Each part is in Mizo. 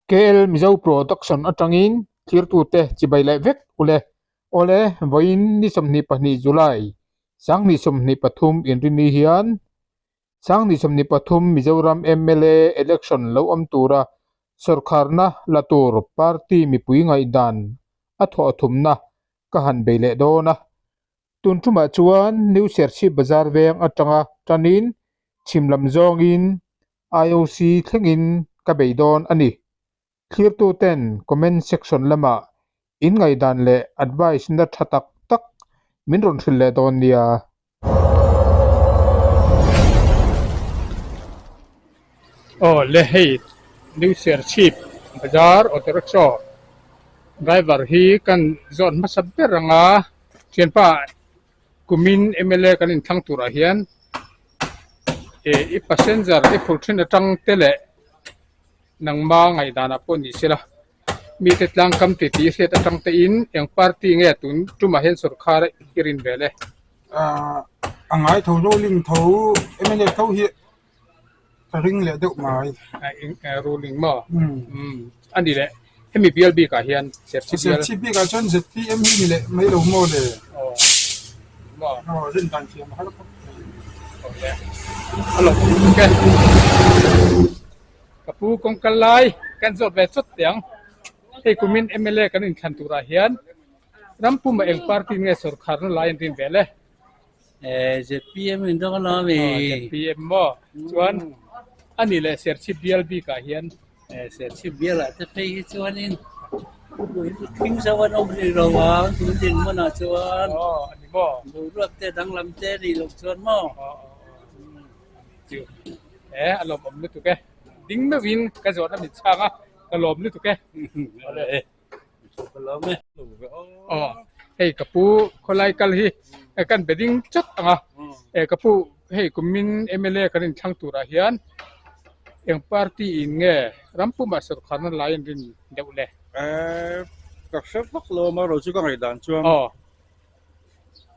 KL Mizo Production atangin thlirtute chibai leh vek ule. Awle, vawiin ni 22 July, 2023 inrini hian 2023 Mizoram mla election lo awm tura sawrkharna la tur party mipui ngaihdan a thawhthumna ka han bei leh dawn a. Tun tumah chuan New Serchhip Bazar veng atanga tanin chhim lam zawngin IOC thlengin ka bei dawn a ni. Thlirtuten comment section lamah in ngaihdan leh advice na tha tak tak min rawn hrilh leh dawn nia. Aw le hei New Serchhip Bazar Auto Rickshaw driver hi kan zawt hmasa ber anga thianpa kumin mla kan inthlang turah hian eh i passenger i phur thin atang te leh nangma ngaihdanah pawh ni sela mite tlang kam ti tih hriat atang te in eng party nge tun tumah hian sawrkhar i rin vel e. Ahh a ngai tho ruling tho mla tho hi ka ring leh deuh mai. Ruling maw? Umm a ni leh hemi bial bikah hian Serchhip bial. Serchhip bikah chuan ZPM hi ni leh mai lo maw le? Aw maw? Aw rin dan thiam a har khawp mai. Aw le a lo awm tuk e. Ka pu kawng kal lai kan zawt ve chawt teh ang. Hei kumin mla kan inthlan turah hian ram puma eng party nge sawrkharna lai an rin vel e? ZPM in dawng alawm i. ZPM maw? Chuan a ni leh Serchhip bial bikah hian. Serchhip bialah te phei hi chuanin thing zo an awm rih lo ang tun dinhmunah chuan. Aw a ni maw? Boruak te danglam te a nih loh chuan maw? Aw aw chu e a lawmawm lutuk e. Ding meuhin ka zawhna min chhang a, ka lawm lutuk e. Ka lawm e. Aw, hei ka pu khawlai kal hi kan be ding chawt ang a, e ka pu hei kumin mla kan inthlang turah hian eng party in nge ram pumah sawrkharna lai an rin deuh le? Ka hre vak lo a, amaherawhchu ka ngaihdan chuan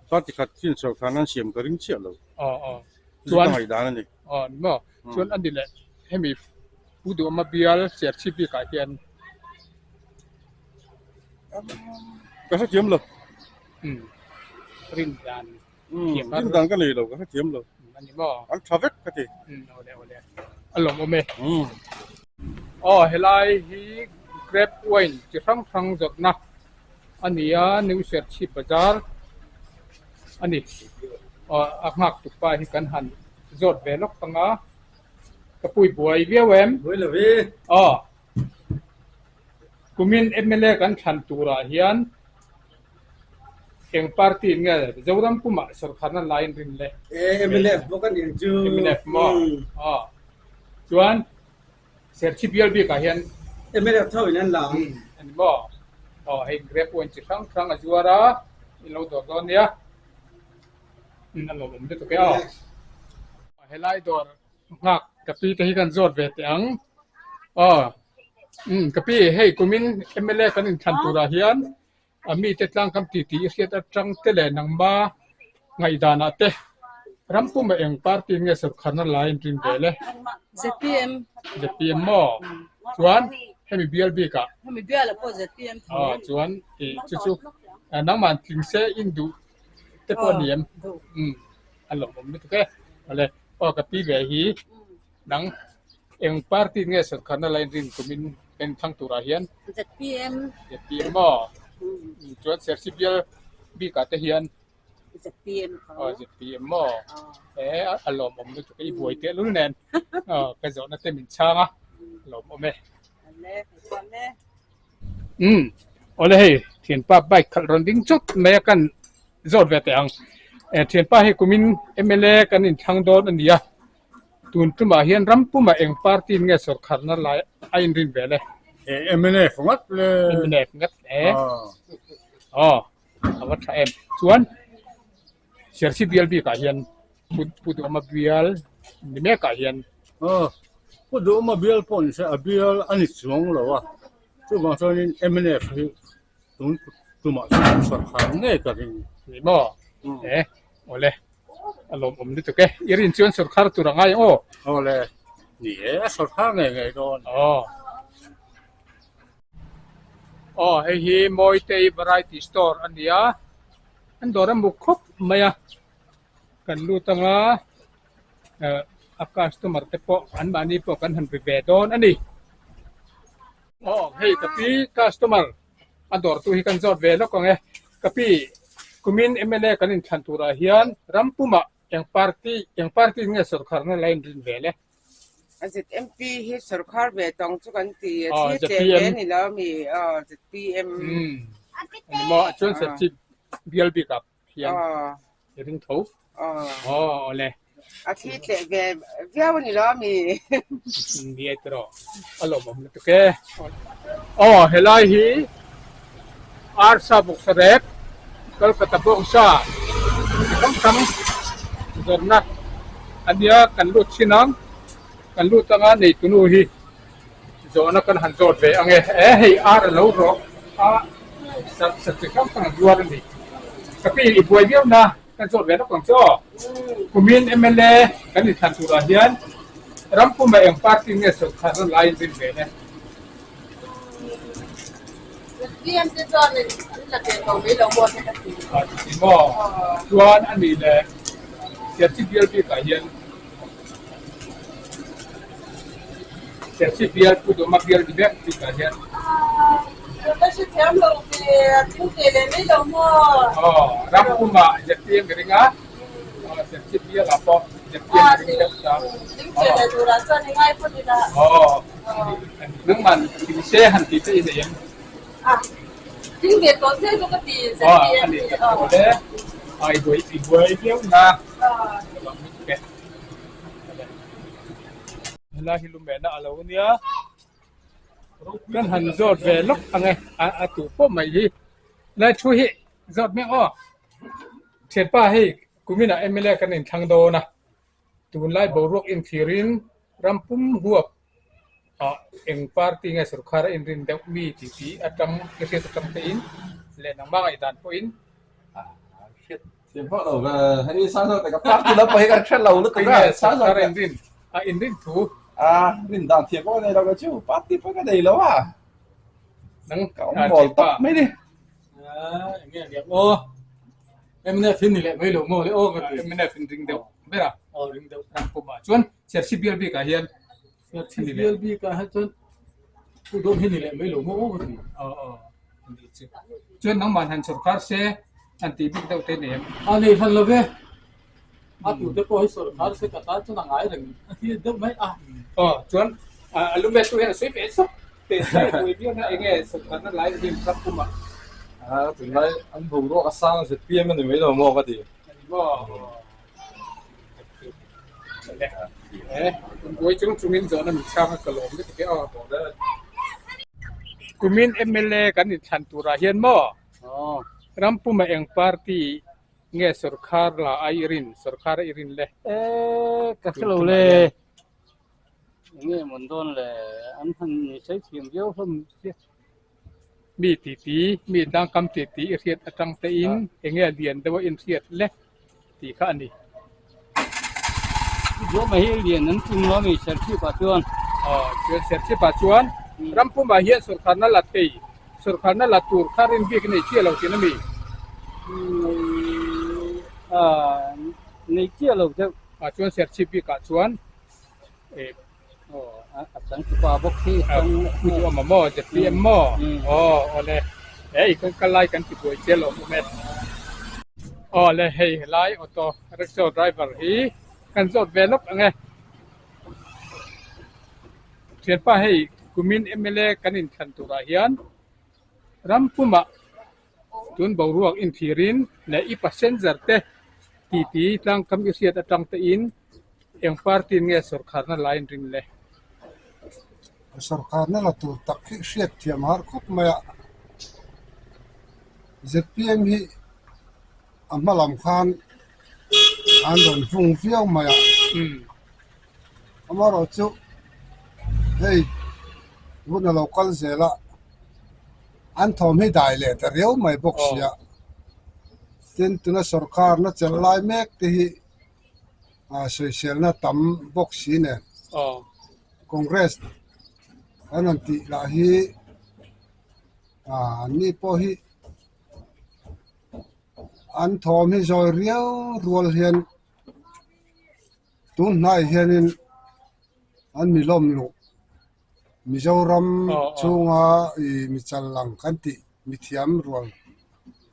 party khat hian sawrkharna an siam ka ring chiah lo. Aw aw. Chu ka ngaihdan a ni. Aw ni maw? Chuan a ni leh hemi Pu Duhawma bial Serchhip bikah hian Ka hrethiam lo. Umm rin dan thiam a. Rin dan ka nei lo ka hrethiam lo. A ni maw? An tha vek ka ti. Umm awle awle a lawmawm e. Aw helai hi grape wine chi hrang hrang zawrhna a ni a New Serchhip Bazar a ni. Aw a nghak tukpa hi kan han zawt ve lawk ang a. Ka pui buai viau em? Buai lo e. Aw. Kumin mla kan thlan turah hian eng party in nge Zoram pumah sawrkharna lain rin le? E mnf bawk a nih chu. Mnf maw? Aw. Chuan Serchhip bial bikah hian mnf tho in an la ang. A ni maw? Aw hei grape wine chi hrang hrang a zuar a, in lo dawr dawn nia. A lawmawm lutuk e aw. Helai dawr nghak ka pi te hi kan zawt ve teh ang. Aw umm ka pi hei kumin mla kan inthlan turah hian a mite tlang kam ti tih i hriat atang te leh nangma ngaihdanah te ram puma eng party nge sawrkharna lai an rin vel e. ZPM. ZPM maw? Chuan hemi bial bikah. Hemi bialah pawh ZPM tho. Aw chuan i chu chu nangman tling se in duh te pawh a ni em? Umm a lawmawm lutuk e. Awle aw ka pi ve hi nang eng party nge sawrkharna line rin kumin kan thlang turah hian? ZPM. ZPM maw? Chuan Serchhip bial bikah te hian? ZPM tho. Aw ZPM maw? E a lawmawm lutuk e i buai tehlul nen aw ka zawhna te min chhang a a lawmawm e. Awle ka chuan e. Umm awle hei thianpa bike khalh rawn ding chawt mai a kan zawt ve teh ang eh thianpa hei kumin mla kan inthlang dawn a ni a tun tumah hian ram pumah eng party in nge sawrkharna lai a inrin vel e Eh mnf ngat le mnf ngat le aw a va tha em chuan Serchhip bial bikah hian Pu Duhawma bial ni mekah hian. Aw, Pu Duhawma bial pawh ni se a bial a ni chuang lo a, chuvang chuanin mnf hi tun tumah chuan sawrkhar ngei ka ring. Ni maw? E, awle, a lawmawm lutuk e. I rin chuan sawrkhar tur a ngai ang aw. Awle, ni e, a sawrkhar ngei ngei dawn. Aw. Aw hei hi Mawitei variety store a ni a, an dawr a muk khawp mai a, kan lut anga eh a customer te pawh an mahni pawh kan han be ve dawn a ni. Aw hei ka pi customer a dawr tu hi kan zawt ve lawk ang e, ka pi kumin mla kan inthlan turah hian ram pumah eng party eng party nge sawrkharna la inrin ve le? A ZMP hi sawrkhar ve tawng chu kan ti a thil tlem ve ni lo mi aw ZPM. Ani maw chuan serchhip bial bik ah hian i ring tho. Aw awle. A thli tleh ve viau ani lo mi. Ni e tiraw a lawmawm lutuk e. Aw helai hi Arsa bawksa rep Kolkata bawksa chi hrang hrang zawrhna a nia kan lut thin ang kan lut anga neitunu hi zawhna kan han zawt ve ang e e hei ar a lo rawh a sa sa chi hrang hrang a zuar a ni ka pi i buai viau na kan zawt ve lawk ang che aw kumin mla kan inthlan turah hian ram puma eng party nge sawrkar na laiin rin ve le. ZPM te chuan an la ve tawh mai lo maw te ka ti. A ti maw? Chuan a nih leh Serchhip bial bikah hian Serchhip bial Pu Dawma bial ni vek bikah hian Ka hre thiam lo ve, a tling ve leh mai lo maw? Aw, ram pumah ZPM i ring a, Serchhip bialah pawh ZPM i ring deuh ta. Tling ve leh turah chuan i ngai phawt ila. Aw. Nangman thing se han tih te i nei em? A, thing ve tawh se chu ka ti ZPM A ni tak tawh le. A i buai i buai viau na. Ka lo mit pek. Helai hi lumehna a lo nia. Kan han zawt ve lawk ang e. A tu pawh mai hi. Lai thu hi zawt mek aw. Thianpa hei kuminah mla kan inthlang dawn a. Tunlai boruak inthlirin ram pum huap ah eng party nge sorkar a inrin deuh mi tih tih atang i hriat atang te in leh nangmah ngaihdan pawh in Thiam vak lo ve hei sang zawk ka party lam pawh hi kan hre lo lutuk a sang zawk a inrin a inrin thu a rin dan thiam pawh ka nei lo ka chu party pawh ka nei lo a nang ka awm mawl tawp mai ni. Enge a liam aw mnf hi ni leh mai lo maw le aw ka ti. Mnf in ring deuh ber a. Aw ring deuh. Ram pumah chuan Serchhip bial bikah hian Serchhip bial bikah hian chuan Pu Dawm hi ni leh mai lo maw aw ka ti. Aw aw ani chu. Chuan nangmah han sawrkar se an tih bik deuh te nei em? A nei hran lo ve. A tute pawh hi sawrkar se ka tan chuan a ngai reng a ti deuh mai a. Aw chuan a lu met tu hian a sawi ve sawk teh se buai viau na enge sawrkarna lai rim ram pumah. A tunlai an boruak a sang ZPM a ni mai lo maw ka ti. Ani maw? Buai chung chungin zawhna min chhang a ka lawm lutuk e aw. Kumin mla kan inthlan turah hian maw ram pumah eng party Nge sorkar la a i rin, sorkar a i rin le? E, ka hre lo le. Enge mawn dawn le, an han sawi thiam viau hlawm sia. Mi titi, mi tlangkam titi i hriat atang te in enge a lian deuh a in hriat le tih kha a ni. Duahmai hi lian an tum lo a mi Serchhip ah chuan. Aw, chuan Serchhip ah chuan ram pumah hian sorkarna la thei Sorkarna la tur kha rin bik nei chiah lo thin a mi? Nei chiah lo deuh. Ah chuan Serchhip bikah chuan eh a changtupa bawk hi a chang Pu Duhawma maw ZPM maw? Aw awle he i kawng kal lai kan ti buai chiah lo awm e. Awle hei helai auto rickshaw driver hi kan zawt ve lawk ang e. Thianpa hei kumin mla kan inthlan turah hian ram pumah tun boruak inthirin leh i passenger te titi tlangkam i hriat atang te in eng party nge sawrkharna la in rin le? Sawrkharna la tur tak hi hriat thiam har khawp mai a, zpm hi a hma lam khan an rawn vung viau mai a. Amaherawh chu hei hun a lo kal zel a, an thawm hi dai leh ta riau mai bawk sia. Tin, tuna sorkar na chelh lai mek te hi sawiselna tam bawk si nen Congress an rawn tih lah hi. Ah an ni pawh hi an thawm hi zawi riau rual hian tun hnai hianin an mi lawm luh Mizoram chhunga ih mi chal lang kan tih mi thiam rual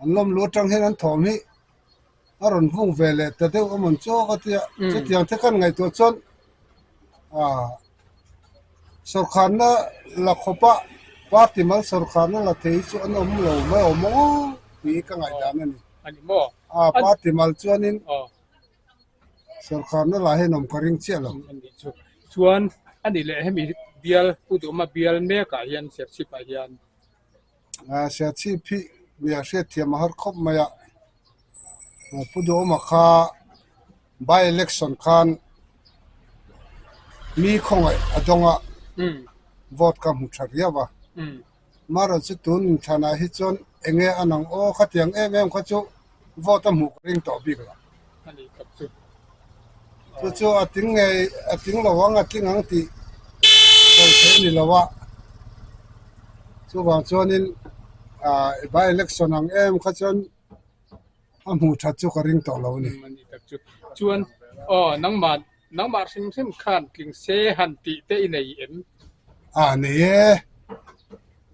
an lawm luh atang hian an thawm hi a rawn vung ve leh ta deuh amawn chawk a tia chutiang te kan ngaihtuah chuan ah sawrkharna la khawpa party mal sawrkharna la thei chu an awm lo mai awm maw tih hi ka ngaihdan a ni ah party mal chuanin Sawrkharna lah hian awm ka ring chiah lo. Chuan a nih leh hemi bial Pu Duhma bial mekah hian Serchhip-ah hian. Serchhip hi nia hriatthiam a har khawp mai a. Pu Duhma kha by election khan mi khawngaih a dawng a, vote kha hmu tha riau a. Amaherawhchu tun inthanah hi chuan eng nge a nang aw khatiang em em kha chu vote a hmuh ka ring tawh bik lo. Chu chu a tling ngei a tling lo ang a tling ang tih sawi theih a ni lo a. Chuvang chuanin ah by election ang em kha chuan a hmuh that chu ka ring tawh lo a ni. Chuan aw nangmah Nangmah hrim hrim khan tling se han tih te i nei em? A nei e.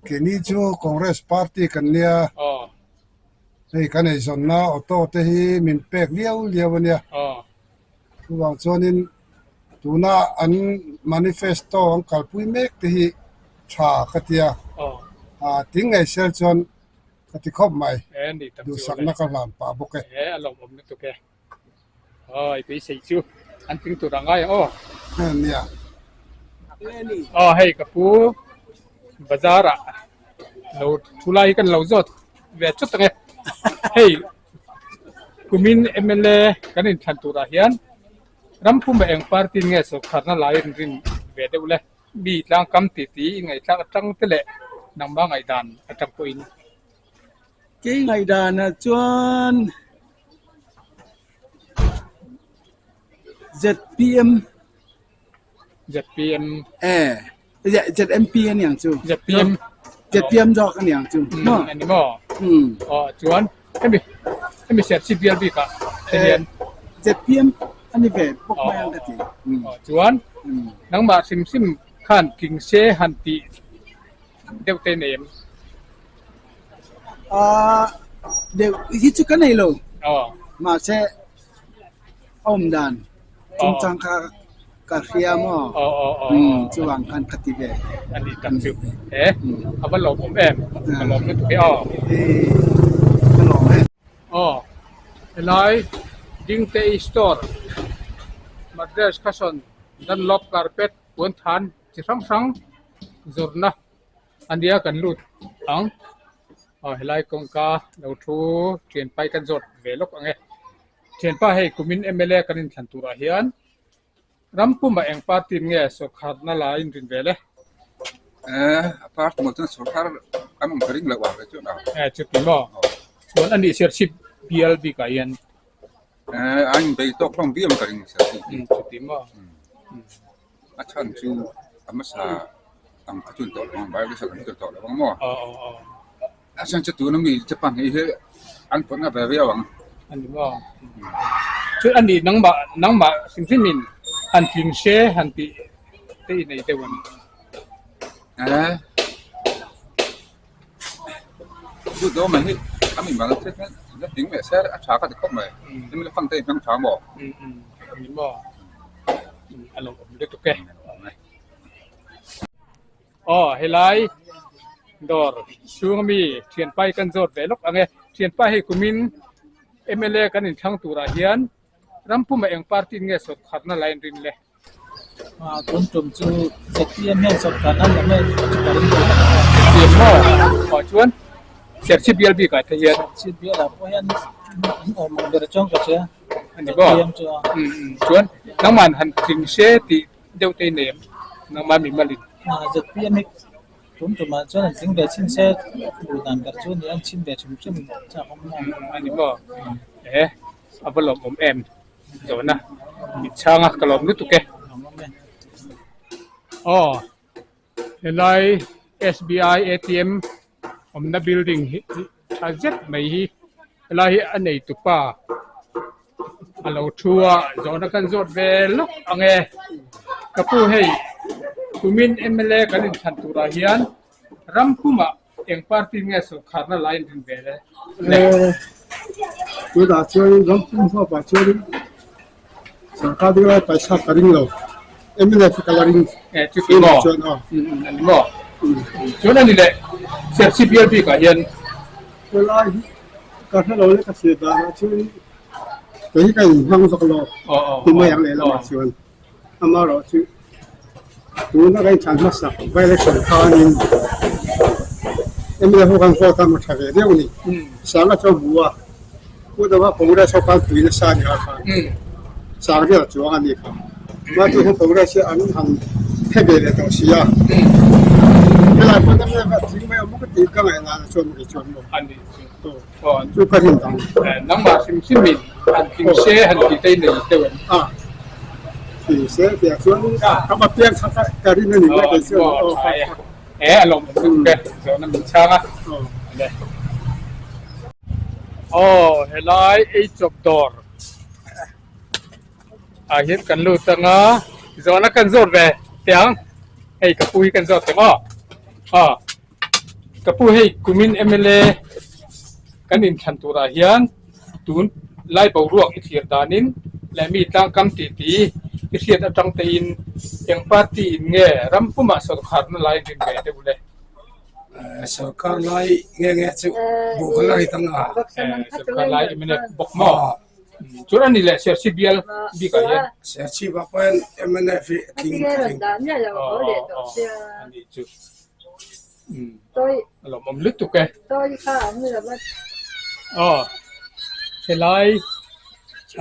Keini chu Congress party kan nia. Hei kan eizawnna auto te hi min pek liau liau a nia. Chuvang chuanin tuna an manifesto an kalpui mek te hi tha ka tia. Ting ngei sel chuan ka ti khawp mai. Duhsakna ka hlan pah bawk e. A lawmawm lutuk e. Aw i beisei chu an tling tur a ngai ang aw. Nia. Aw hei ka pu bazar ah lo thu lai hi kan lo zawt ve chut ang e. Hei kumin mla kan inthlan turah hian Rampuma eng party nge sawrkharna lai in rin ve deuh le mi tlangkam titi i ngaihthlak atang te leh nangmah ngaihdan atang pawhin. Kei ngaihdanah chuan ZPM ZPM e ZMP a niang chu ZPM ZPM zawk a niang chu maw a ni maw aw chuan hemi hemi Serchhip bial bikah te hian ZPM a ni ve bawk mai ang ka ti aw chuan nangmah hrim hrim khan tling se han tih deuh te nei em? Aaa deuh hi chu ka nei lo. Mahse a awm dan chungchang kha ka hria maw? Chuvang khan ka ti ve. A ni tak chu. He a va lawmawm em? Ka lawm lutuk e aw. Ka lawm e. Aw helai Dingtei store Madras Cushion Dunlop carpet puanthan chi hrang hrang zawrhna a nia kan lut ang aw helai kawngka lo thu thianpa hi kan zawt ve lawk ang e thianpa hei kumin mla kan inthlan turah hian ram pumah eng party nge sawrkharna la a inrin vel e eh a party maw chuan sawrkhar an awm ka ring loh ang chuan a eh chuti maw chuan a nih serchhip bial bikah hian eh a inbei tawk hlawm viau ang ka ring serchhip hi chuti maw. A chhan chu a hmasa ang kha chun tawh lo ang Bible sawi ang kha chun tawh lo ang maw? A chhan chu tuna mi che pahnih hi an pawtna ve viau ang. A ni maw? Chu a ni nangmah nangmah hrim hrimin han tling se han tih te i nei deuh a ni. Eh. Chu daw mai hi a mi mal thil hian la tling leh se a tha ka ti khawp mai. Hemi la fan te in hmang tha maw? Ni maw? A lo awm lutuk e. Aw helai dawr chhung ami thianpa hi kan zawt ve lawk ang e. Thianpa hei kumin mla kan inthlang turah hian Rampuma eng party in nge sawrkharna la in rin le? Tun tum chu ZPM hian sawrkharna la mai chu ka ring lo. ZPM maw? Aw chuan Serchhip bial bikah te hian. Serchhip bialah pawh hian an awm ang ber chuan ka hria. A ni maw? ZPM chu a. Chuan nangman han tling se tih deuh te i nei em? Nangmah mimalin. ZPM hi tun tumah chuan an tling ve chin se duh dan ber chu a ni a, an chhin ve hrim hrim chak awm maw? A ni maw? E. A va lawmawm em zawhna mit chhang a ka lawm lutuk e. Aw helai SBI ATM Awmna building hi tha zet mai hi helai hi a nei tupa a lo thu a zawhna kan zawt ve lawk ang e ka pu hei kumin mla kan inthlan turah hian ram pumah eng party nge sawrkharna lai an rin ve le. Tunah chuan ram pum huapah chuan sawrkar ding lai paisa ka ring lo mnf hi ka la ring e chuti maw chuan aw ani maw chuan ani leh Serchhip bial bikah hian helai hi ka hre lo le ka thlir danah chuan kei hi ka inhmang vak lo ti mai ang lehlamah chuan amaherawh chu tuna kan inthlan hmasak by election khanin mnf ho khan vote a hmu tha ve deuh a ni sanga chuan hmu a Pu Dama Congress ho khan pui nasa a ni a khan sang vel chuang a ni kha mahse hian Congress hi an han phe ve leh tawh si a helai pawh dam leh thing mai awm ka tih ka ngaihna na chuan kei chuan maw a ni chu chu ka rin dang nangmah hrim hrim in han thing se han ti te nei deuh em a thing se tih ah chuan ka va piang kha ka rin a ni mai kei chuan e a lawm awm lutuk e zawhna min chhang a aw helai ei chawp dawr ah hian kan lut ang a zawhna kan zawt ve teh ang hei ka pu hi kan zawt teh maw aw ka pu hei kumin mla kan inthlan turah hian tun lai boruak i thlir danin leh mi tlangkam tih tih i hriat atang tein eng party in nge ram pumah sawrkharna lai rin ve deuh le? Sawrkar lai nge nge chu buh ka la ri tang a. Sawrkar lai mnf bawk maw? Chuan a ni leh Serchhip bial bikah hian. Serchhip ah pawh hian mnf hi a tling ka ring. A nih chu. A lawmawm lutuk e. Aw helai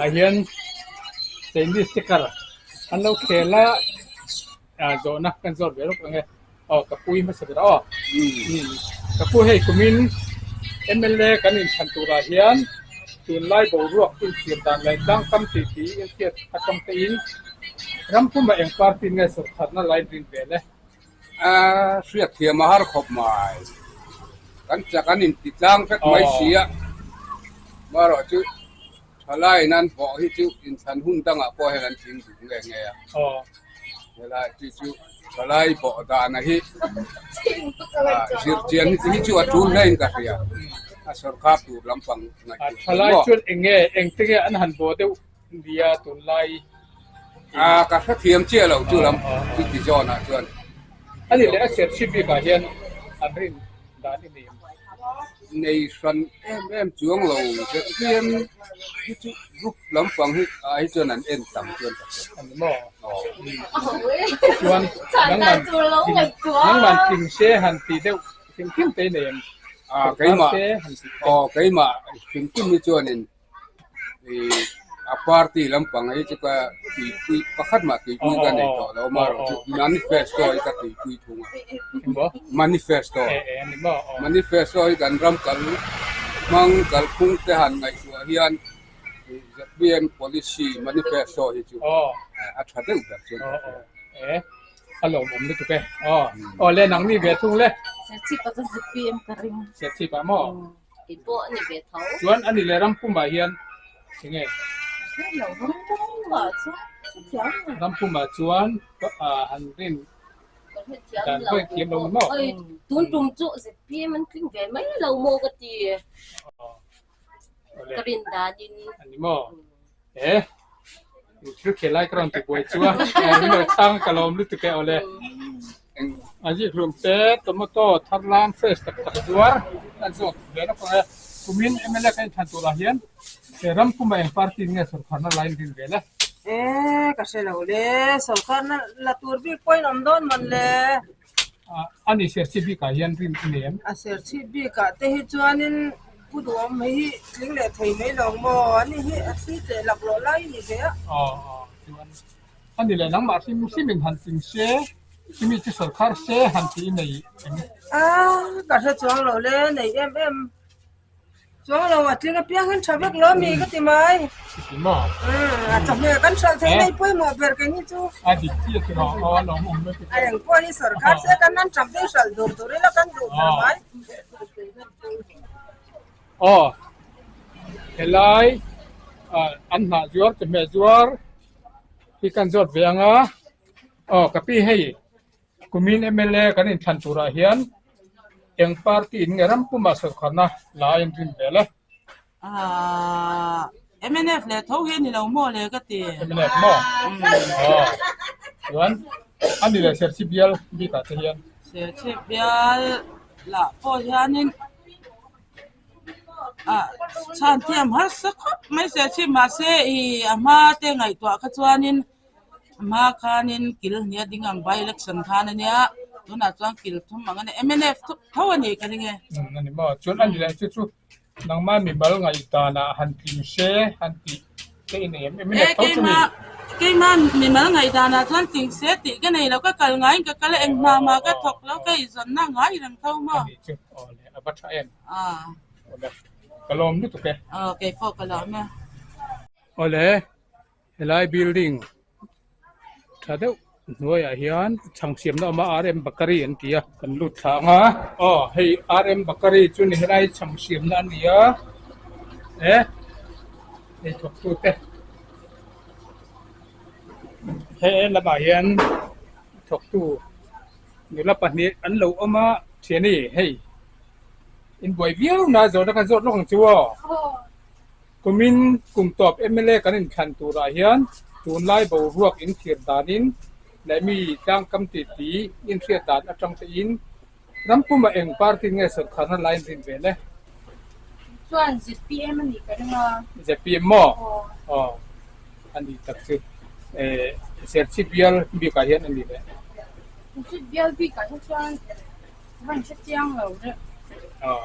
ah hian Chinese sticker an lo khel a zawhna kan zawt ve rawk ang e. Aw ka pui hmasa ber a aw. Ka pu hei kumin mla kan inthlan turah hian tunlai boruak inthlir dan leh tlangkam tih tih inhriat atang tein ram pumah eng party nge sawrkharna lai rin vel e. A hriat thiam a har khawp mai. Kan chak an inti tlang vek mai si a, marawh chu thalaiin an bawh hi chu inthlan hun dangah pawh hian an tling duh nge nge a. Helai chi chu thalai bawh dana hi zirchian hi chu a tul hlein ka hria. A sawrkar tur lampang ngaihtuah tur maw? Thalai chuan eng nge, engte nge an han bawh deuh nia tunlai A ka hrethiam chiah lo chu lam chu ti zawn ah chuan. A ni leh a serchhip bik ah hian an rin dan i nei em? Nei hran em em chuang lo ZPM hi chu group lampang hi ah hi chuan an en tam chuan ka hria. A ni maw? Chuan nangman nangman tling se han ti deuh hrim hrim te i nei em? A keimah aw keimah hrim hrim hi chuanin a party lampang hi chu ka tuipui pakhat mah tuipui ka nei tawh lo amaherawh chu manifesto hi ka tuipui thung a manifesto manifesto hi kan ram kal hmang kalphung te han ngaihtuah hian zpm policy manifesto hi chu a tha deuh ber chuan ka hria. A lawmawm lutuk e. Aw aw le nangni ve thung le. Serchhip ah chuan zpm ka ring. Serchhip ah maw? Kei pawh a ni ve tho. Chuan a ni leh ram pumah hian eng nge? Hre lo ram pumah chuan hrethiam lo. Ram pumah chuan han rin dan pawh thiam lo ni maw? Oi tun tum chu zpm an tling ve mai lo maw ka ti. Ka rin danin. A ni maw? E thil khel lai ka rawn ti buai chu a min lo chhang ka lawm lutuk e awle. A zikhlum te tomato thar lam fresh tak tak zuar a zawt ve lawk ang e. Kumin mla ka inthlan turah hian he ram puma eng party in nge sawrkharna la inrin vel e? E ka hre lo le, sawrkharna la tur bik pawhin awm dawn mawn le. A ni serchhip bikah hian rin i nei em? A serchhip bikah te hi chuanin Pu Duhawm mai hi tling leh thei mai lo maw? Ani hi a thli tleh laklawh lai a ni ve a. Aw aw chuan a ni leh nangmah hrim hrimin han tling se, chumi chu sawrkhar se han tih i nei em? A ka hre chuang lo le, nei em em. Chuang lo a tling apiang hian tha vek lo mi ka ti mai. Ti maw? Umm a chawhmeh kan hralh theih nei pawimawh ber kei ni chu. A dik chiah chu rawh aw a lawmawm lutuk e. A eng pawh hi sawrkar se kan an tap deuh hralh dur dur ila kan duh ber mai. Aw helai ah an hnah zuar chawhmeh zuar hi kan zawt ve ang a aw ka pi hei kumin mla kan inthlan turah hian eng party in nge ram pumah sawrkharna la a inrin vel e. Ahh mnf leh tho hi a ni lo maw le ka ti. Mnf maw? Aw chuan a ni leh Serchhip bial bikah te hian. Serchhip bial lah pawh hianin ah chhan thiam harsa khawp mai Serchhip mahse ih a hma te ngaihtuah kha chuanin a hma khanin kil hnih a ding ang by election khan a nia tunah chuan kil thum ang a ni mnf tho a nih ka ring e. A ni maw chuan a ni leh chu chu Nangmah mimal ngaihdanah han tling se han tih te i nei em? Em i nei tho chu mi? Keimah mimal ngaihdanah chuan tling se tih ka nei lo, ka kal ngaiin ka kal a, eng hna mah ka thawk lo, ka inzawnna ngai reng tho maw? A nih chu, aw le, a va tha em? Aw le, ka lawm lutuk e. Aw, keipawh ka lawm e. Aw le, Helai building tha deuh hnuaiah hian chhang siamna a awm a RM Bakery an ti a kan lut thla ang a aw hei RM Bakery chu ni helai chhang siamna a ni a e hei thawktu te he lamah hian thawktu nula pahnih an lo awm a thiani hei inbuai viau na zawhna kan zawt lawk ang chu aw. Kumin kum tawp mla kan inthlan turah hian tunlai boruak inthlir danin leh mi tlangkam titi inhriat dan atang tein ram pumah eng party nge sawrkharna la inrin ve le? Chuan zpm a nih ka ring a. Zpm maw? Aw. A ni tak chu. Eh, Serchhip bial bikah hian a ni le. Serchhip bial bikah hi chuan va inhre chiang lo reuh. Aw.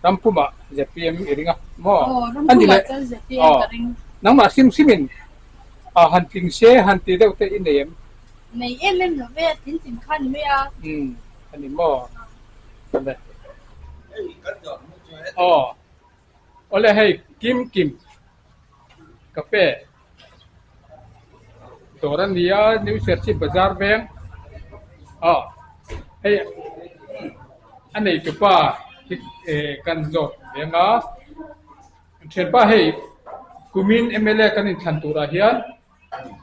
Rampumah zpm i ring a maw? Aw, Rampumah chuan zpm ka ring. Nangmah hrim hrimin han tling se han ti deuh te i nei em? Nei em em lo ve a, tin tin kha a ni mai a. Umm, a ni maw? Awle. Aw, awle hei Kim Kim Cafe dawr a ni a, New Serchhip Bazar veng aw hei a neitupa hi eh kan zawt veng a thianpa hei kumin mla kan inthlan turah hian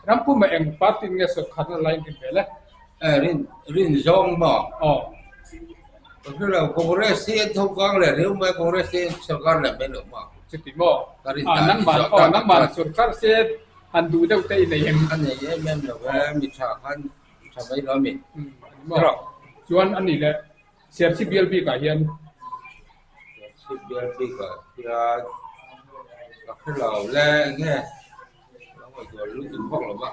Rampuma eng party nge sawrkharna la inrin vel e? Eh rin rin zawng maw? Aw. Ka hre lo Congress hi an tho kang leh riau mai Congress hi sawrkar leh mai lo maw? Chuti maw? Ka rin Ah dan nangman zawh aw tak nangman chuan. sawrkar se han duh deuh te i nei em? A nei em em lo e mi tha khan tha mai lo ami. Umm ani maw? Chuan ani leh Serchhip bial bikah hian Serchhip bial bikah hian ka hre lo le enge lo ngaihtuah lutuk vak lo va.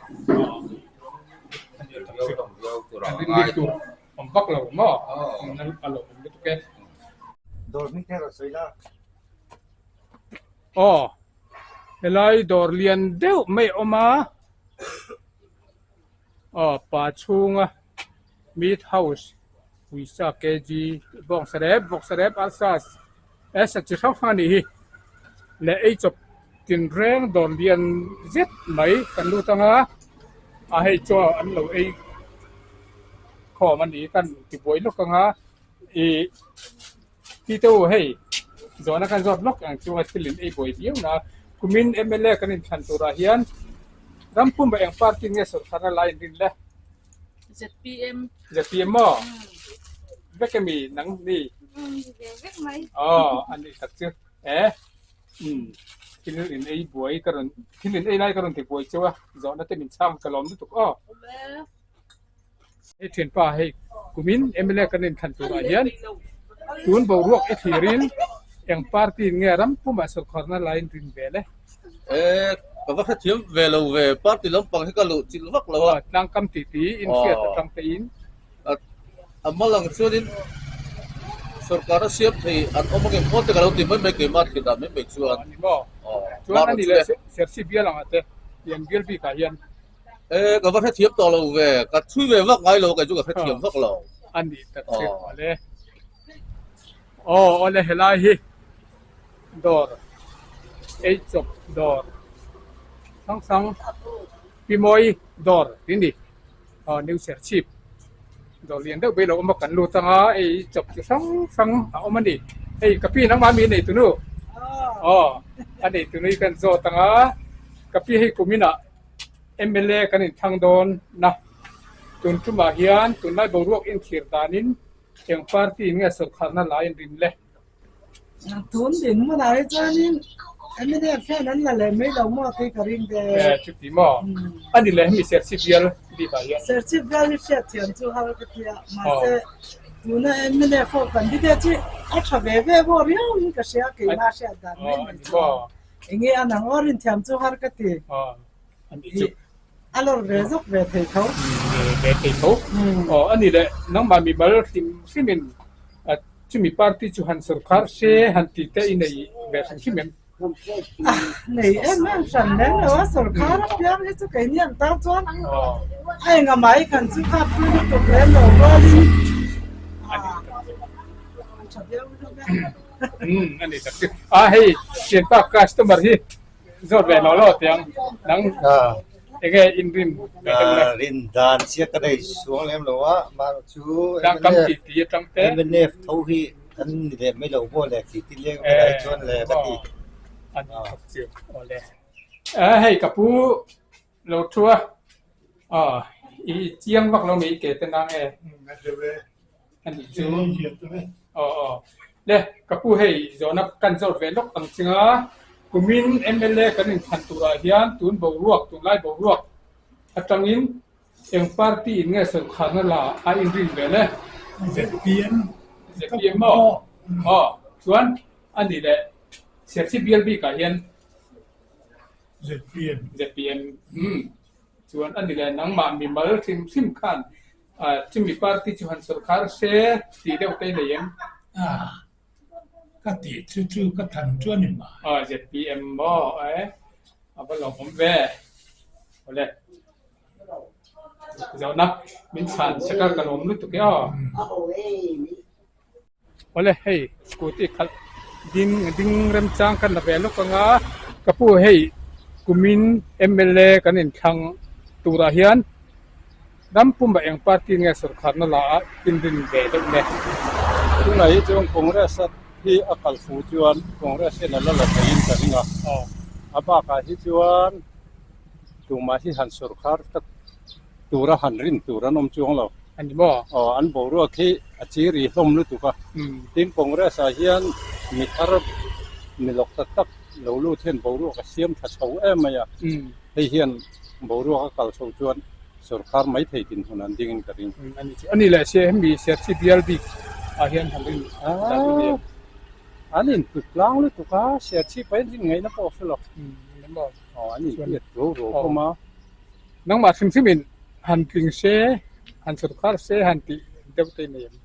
An rin bik tur awm vak lo maw? A lo awm lutuk e. Dawr hming te rawn sawi la. Aw, helai dawr lian deuh mai a awm a. Aw, pa chhunga Meat House Uisa KG bawng sarep vawk sarep arsa eh chi hrang hrang a nih hi leh ei chawp tinreng dawr lian zet mai kan lut ang a a hei chaw an lo ei khawm a ni kan tibuai lawk ang a ih ti te u hei zawhna kan zawt lawk ang chu a thil in ei buai viau na kumin mla kan inthlan turah hian ram pumah eng party nge sawrkharna lai inrin le. ZPM. ZPM maw? Vek emi nang ni? Ve vek mai. Aw, a nih tak chu. Eh, um, thil in ei buai ka rawn, thil in ei lai ka rawn ti buai cheu a, zawhna te min chhang ka lawm lutuk aw. Hei thianpa hei kumin mla kan inthlan turah hian tun boruak i thlirin eng party in nge ram pumah sawrkharna lain rin vel e? E, ka va hrethiam ve lo ve, party lampang hi ka luh chilh vak lo a. Aw, tlangkam titi in hriat atang te in. A mal ang chuanin sawrkar a siam thei an awm angem aw te ka lo ti mai mai keimah thli dan mai mai chuan. Aw, ni maw? Chuan a ni leh Serchhip bial angah te, Lian bial bikah hian. E, ka va hrethiam tawh lo ve, ka chhui ve vak ngai lo kei chu ka hrethiam vak lo. A ni tak che, awle. Aw, awle helai hi. Dawr ei chawp dawr hrang hrang pi mawi dawr tih a ni aw new serchhip dawr lian deuh ber lo awm a kan lut anga ei chawp chi hrang hrang a awm a ni. Hei ka pi nangmah mi nei tunu. Aw a nei tunu hi kan zawt ang a, ka pi hei kumin ah mla kan inthlang dawn na. Tun tumah hian tunlai boruak inthlir danin eng party in nge sawrkharna la inrin le? Tun din hmunah hi chuanin mnf hian an la leh mai lo maw tih ka ring ve. Eh chuti maw? A ni leh hemi Serchhip bial bikah hian. Serchhip bial hi hriatthiam chu har ka ti a, mahse tuna mnf ho candidate hi a tha ve ve maw riauin ka hria keimah hriat dan mai mai chuan enge a nang aw rinthiam chu har ka ti. A lawr ve zawk ve thei tho. Ve thei tho. Aw a ni leh nangmah mimal hrim hrimin chumi party chu han sawrkhar se han ti te i nei ve hrim hrim em? Nei em em hran lem lo a sawrkhar apiang hi chu keini ang tan chuan a enga mai kan chu kha pui lutuk lem lo rualin a tha viau hlawm e. A ni tak chu. A hei thianpa customer hi Zawt ve lo lo tiang nang enge in rin ve deuh le. Rin dan chiah ka nei suang lem lo a, mahrawh chu Tlangkam ti ti atang te. MNF tho hi an ni leh mai lo maw le tih ti leng vel ai chuan le ka ti. An thawk chiu awle. Hei ka pu lo thu a, i chiang vak lo mai i ke te nang e. A nih chu. Aw aw. Le, ka pu hei zawhna kan zawt ve lawk ang ching a, kumin mla kan inthlan turah hian tun boruak, tunlai boruak atangin eng party in nge sawrkharna la a inrin ve le? ZPM. ZPM maw? Aw, chuan a nih leh Serchhip bial bikah hian ZPM. ZPM, umm. Chuan a ni leh nangmah mimal hrim hrim khan Chumi party chu han sawrkhar se tih deuh te i nei em? A, ka tih chu chu ka than chu a ni mai. Aw ZPM maw e, a va lawmawm ve. Awle, zawhna min chhan chak a ka lawm lutuk e aw. Awle hei scooty khalh ding ding remchang kan la ve lawk ang a, ka pu hei kumin mla kan inthlang turah hian ram pumah eng party nge sawrkharna la a inrin ve deuh le. Tunah hi chuan Congress a hi a kal fu chuan Congress hian a la la theiin ka ring a, a bakah hi chuan tumah hi han sawrkhar tak tura han rin tur an awm chuang lo. A ni maw? Aw, an boruak hi a chi ri hlawm lutuk a. Tin, Congress ah hian mi thar mi lawk tak tak lo lut hian boruak a siam tha chho em mai a. Hei hian boruak a kal chho chuan sorkar mai thei dinhmun an dingin ka ring. A ni chu. A ni leh sia hemi Serchhi bial bik ah hian han rin dan chu ni em? An input tlang lutuk a, Serchhi pahin rin ngaihna pawh a hre lo. A ni maw? Aw, an inhriat ro ro hlawm a. Nangmah hrim hrimin han tling se, han sawrkhar se han tih deuh te nei em?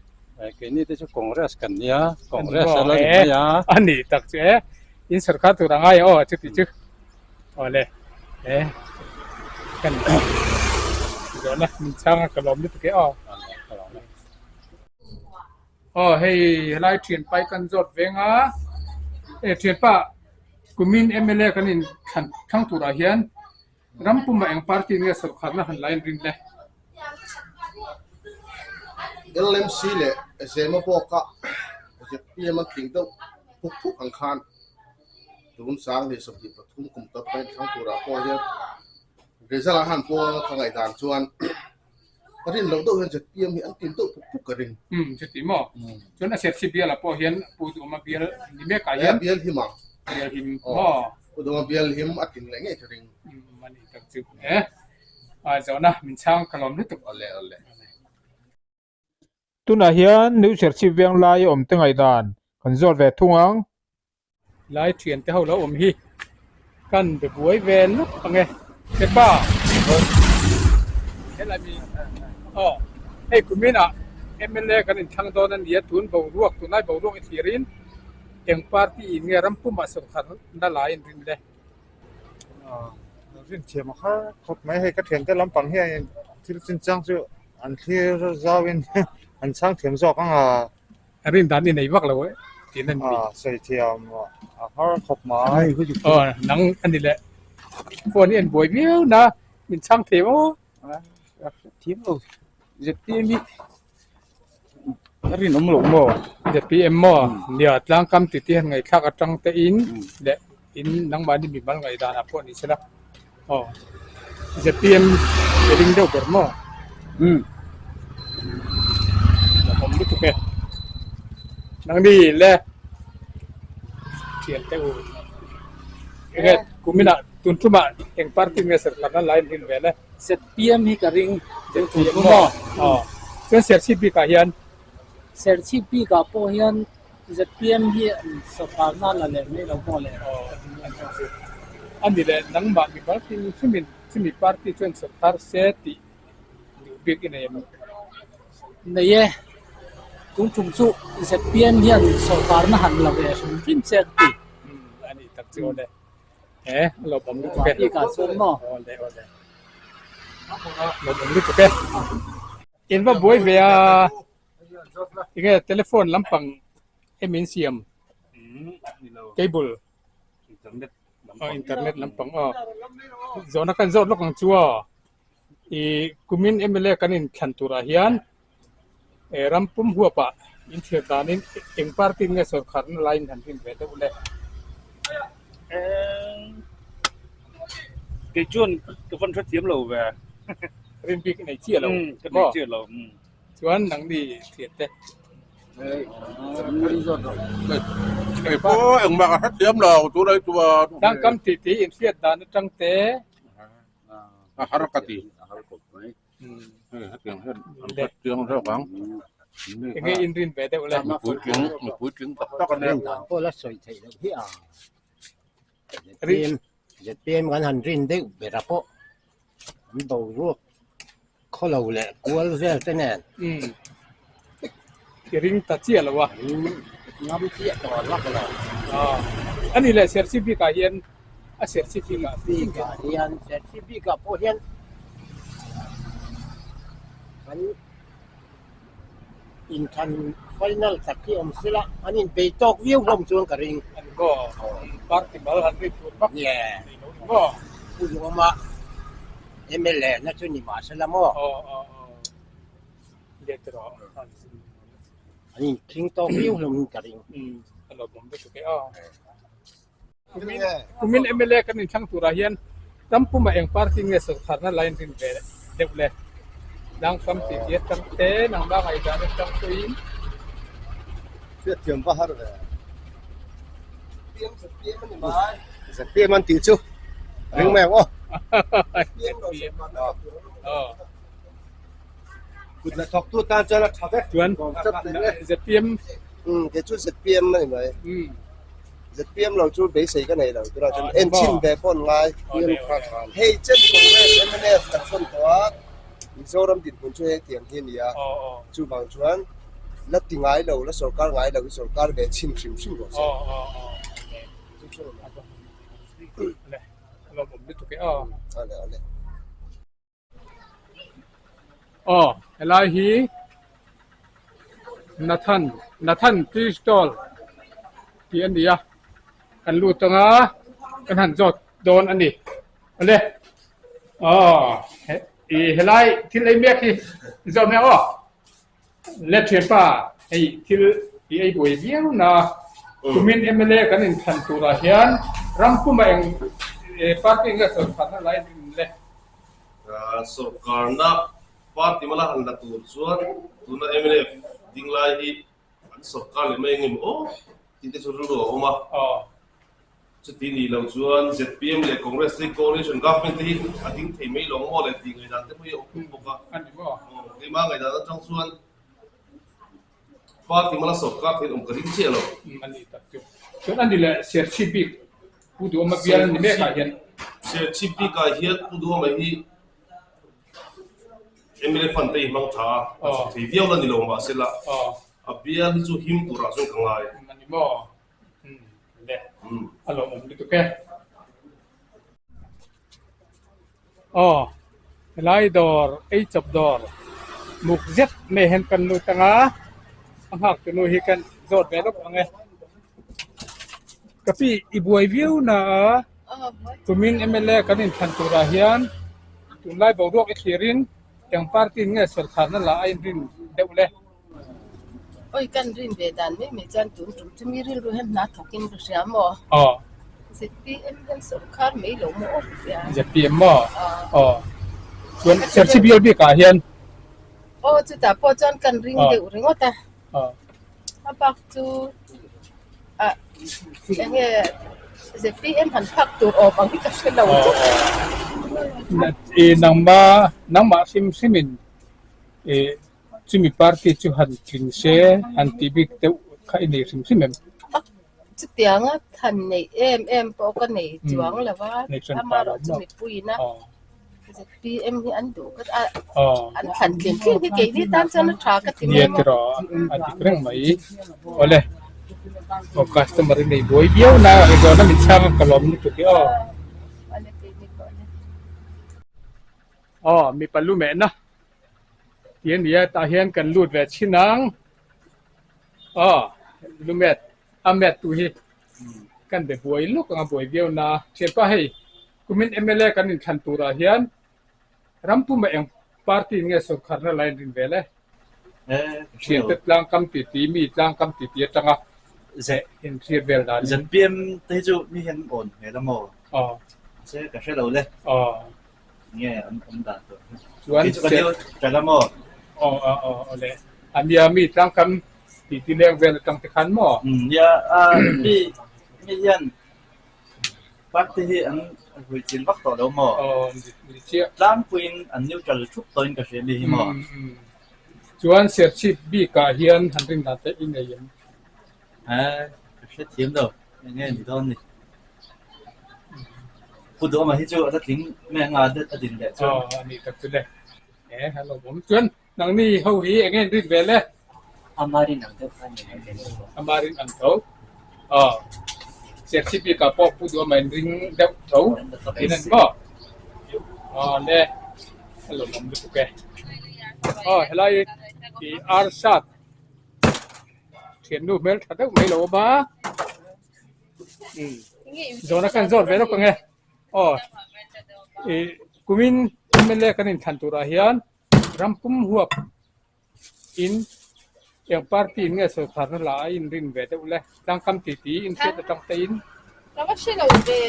Keini te chu Congress kan nia, Congress a la ni mai a. A ni tak chu e, in sawrkhar tur a ngai aw chuti chu. Awle e, kan zawhna min chhang a ka lawm lutuk e aw. Aw hei helai thianpai kan zawt veng a, e thianpa kumin mla kan in thlan thlang turah hian Ram pumah eng party nge sawrkharna han la inrin le? LMC leh Zema bawka zpm an tling deuh phuk phuk ang khan tun 2023 kum tawp kan inthlang turah pawh hian result an han puang a ka ngaihdan chuan ka rin loh deuh hian zpm hi an tling deuh phuk phuk ka ring. Umm chuti maw? Chuan a Serchhip bialah pawh hian Pu Duhawma bial ni mekah hian. Bial him ang. Bial him maw? Pu Duhawma bial him a tling leh ngei ka ring. Umm a ni tak chu e. A zawhna min chhang ka lawm lutuk. Awle awle. Tunah hian New Serchhip veng lai awm te ngaihdan kan zawt ve thung ang. Lai thian te ho lo awm hi kan be buai ve luk ang e. Pepa helai mi aw hei kumin ah mla kan inthlang dawn a nia tun boruak tunlai boruak i thlir in eng party in nge ram pumah sawrkar na lai in rin le. Rin thiam a khar khawp mai hei ka thiante lampang hian thil chinchang chu an thlir zau in an chhang thiam zawk ang a. A rin dan i nei vak lo e tih an ni. A sawi thiam a har khawp mai. Aw nang a ni leh phone hi an buai viau na min chhang thei maw? A thiam lo ZPM hi a rinawm loh maw? ZPM maw? Nia, tlangkam titi han ngaihthlak atang te in leh in nangmahni mimal ngaihdan ah pawh ni sela. Aw, ZPM i ring deuh ber maw? Umm. Lawmawm lutuk e. Nangni le thian te u. Enge kuminah tun tumah eng party nge serkharna la in rin ve le? ZPM hi ka ring. ZPM maw? Aw. Chuan Serchhip bikah hian? Serchhip bikah pawh hian ZPM hi an sawrkarna la leh mai lo maw le? Aw, a ni leh nangmah mimal hrim hrimin chumi party chuan sawrkar se tih duh bik i nei em? Nei e, tun tum chu ZPM hian sawrkarna han la ve hrim hrim se ka ti. A nih tak chu awle. He, a lawmawm lutuk e. Bikah chuan maw? Awle, awle. Lawmawm lutuk e. In va buai ve a. Enge telephone lampang em in siam cable aw internet lampang aw zawhna kan zawt lawk ang chu aw ih kumin mla kan in thlan turah hian eh ram pum huapah in thlir danin eng party nge sawrkharna laiin han rin ve deuh le. Kei chuan ka van hrethiam lo ve. Rin bik i nei chiah lo. Ka nei chiah lo. Chuan nangni thian te. Kei pawh engmah ka hrethiam lo tunah chuan. Tangkam tih tih in hriat dan atang te. A har ka ti. A har khawp mai. Hei hetiang hian an hrethiam zawk ang. Enge in rin ve deuh le. Mi puitling mi puitling tak tak a nia. Rin dan pawh la sawi theih loh hi a. ZPM ZPM kan han rin deuh ber a pawh an boruak khaw lo leh kual vel te nen. Umm i ring ta chiah lo a. Ring ngam chiah tawh lak lo. Aw ani leh Serchhip bikah hian a Serchhip bikah bikah hian Serchhip bikah pawh hian kan Inthlan final tak hi awm sela an inbei tawk viau hlawm chuan ka ring. An maw? Party mal han rin tur vak nei lo ni maw? Pu Duhawma mla na chu ni mah sela maw? Aw aw aw. Let rawh. An inkhing tawk viau hlawm in ka ring. Umm a lawmawm lutuk e aw. Kumin mla kan inthlang turah hian ram pumah eng party nge sawrkharna la inrin ve deuh le? Tlangkam tih tih atang te nangmah ngaihdan atang pawhin. Hriatthiam va har ve. ZPM an tih chu ring mai ang aw. Kut la thawk tu tan chuan a tha vek. Chuan ZPM. Kei chu ZPM a ni mai. ZPM lo chu beisei ka nei lo tura chuan en chhin ve pawh an ngai. Hei chen Congress mnf kan sawn tawh a, Mizoram dinhmun chu hetiang hi a ni a, chuvang chuan la ti ngai lo, la sorkar ngai lo hi sorkar ve chhin hrim hrim rawh se. Aw helai hi Nathan Nathan tea stall tih a ni a kan lut anga kan han zawt dawn a ni awle aw ih helai thil ei mek hi zawt mek aw le thianpa hei thil i ei buai viau na kumin mla kan inthlan turah hian ram pumah eng party nge sawrkharna lai an in le. Sawrkarna party mala han la tur chuan tuna mnf ding lai hi an sawrkar leh mai engemaw aw tih te chu rilru a awm a. Chuti nih loh chuan zpm leh Congress hi coalition government te hi a ding thei mai lo maw le tih ngaihdan te pawh hi a awm bawk a. Keimah ngaihdan atang chuan party mala sawrkar theih awm ka ring chiah lo. A ni tak chu. Chuan a ni leh Serchhip bik Pu Duhawma bial ni mekah hian. Serchhip bikah hian Pu Duhawma hi mla fund te hi hmang tha a, a chhuk thei viau la ni lo mahsela a bial hi chu him turah chuan ka ngai. A ni maw? Le a lawmawm lutuk e. Aw helai dawr ei chawp dawr muk zet mai hian kan lut ang a a nghak tu nu hi kan zawt ve lawk ang e. Ka pi i buai viau na a tumin mla kan inthlan turah hian tunlai boruak i thlir in eng party nge sawrkharna lah a inrin deuh le. Oi kan rin ve dan mai mai chuan tun tum chu mi rilru hian hna thawk in ka hria maw? Aw. ZPM hian sorkar mai lo maw aw tia. ZPM maw? Aw. Chuan Serchhip bial bik ah hian. Aw chutah pawh chuan kan ring deuh ringawt a. Aw. A bak chu ah eng nge ZPM han phak tur awm ang hi ka hre lo chu. I nangma nangmah hrim hrimin i chumi party chu han tling se han tih bik deuh kha i nei hrim hrim em? Chutianga han neih em em pawh ka nei chuang lo va, amaherawhchu chu mipuiin a ZPM hi an duh ka a an thlan tling tling hi keini tan chuan a tha ka ti mai a. Nia tiraw a dik reng mai. Awle aw customer i nei buai viau na i zawhna min chhang a ka lawm lutuk hi aw. Aw mipa lu mehna tih a nia tah hian kan lut ve chhin ang. Aw lu met a met tu hi kan be buai luk ang a buai viau na thianpa hei kumin mla kan inthlan turah hian ram puma eng party in nge sorkharna la inrin vel e thiante tlang kam ti ti mi tlang kam ti ti atanga inhriat vel dan in ZPM te hi chu mi hian an awn hmel a maw aw se ka hre lo le aw nge an awm dan tur chuan chu ka neu ṭal a maw aw aw aw awle ania mi tlang kam ti ti leng vel atang te khan maw nia a mi mi hian party hi an hui chin vak tawh lo maw aw ni chiah tlangpuiin an neutral thup tawhin ka hria mi hi maw chuan serchhip bikah hian han rin dan te i nei em a ka hrethiam lo eng nge ni dawn ni Pu Duhawma hi chu a la tling mai anga a din leh chuan aw a ni tak chu le e hello awm chuan Nangni ho hi eng nge in rin vel e? Ama rin ang deuh kha ni mai vel e. Ama rin ang tho. Aw. Serchhip bikah pawh Pu Duhawma in ring deuh tho in an maw? Aw le. A lawmawm lutuk e. Aw helai i Arsat thiannu hmel tha deuh mai lo awm a. Umm. Zawhna khan zawt ve lawk ang e. Aw. I kumin MLA kan inthlan turah hian Ram pum huap in eng party in nge sawrkharna la a inrin ve deuh le? Tlangkam ti ti in hriat atang te in. Ka va hre lo ve.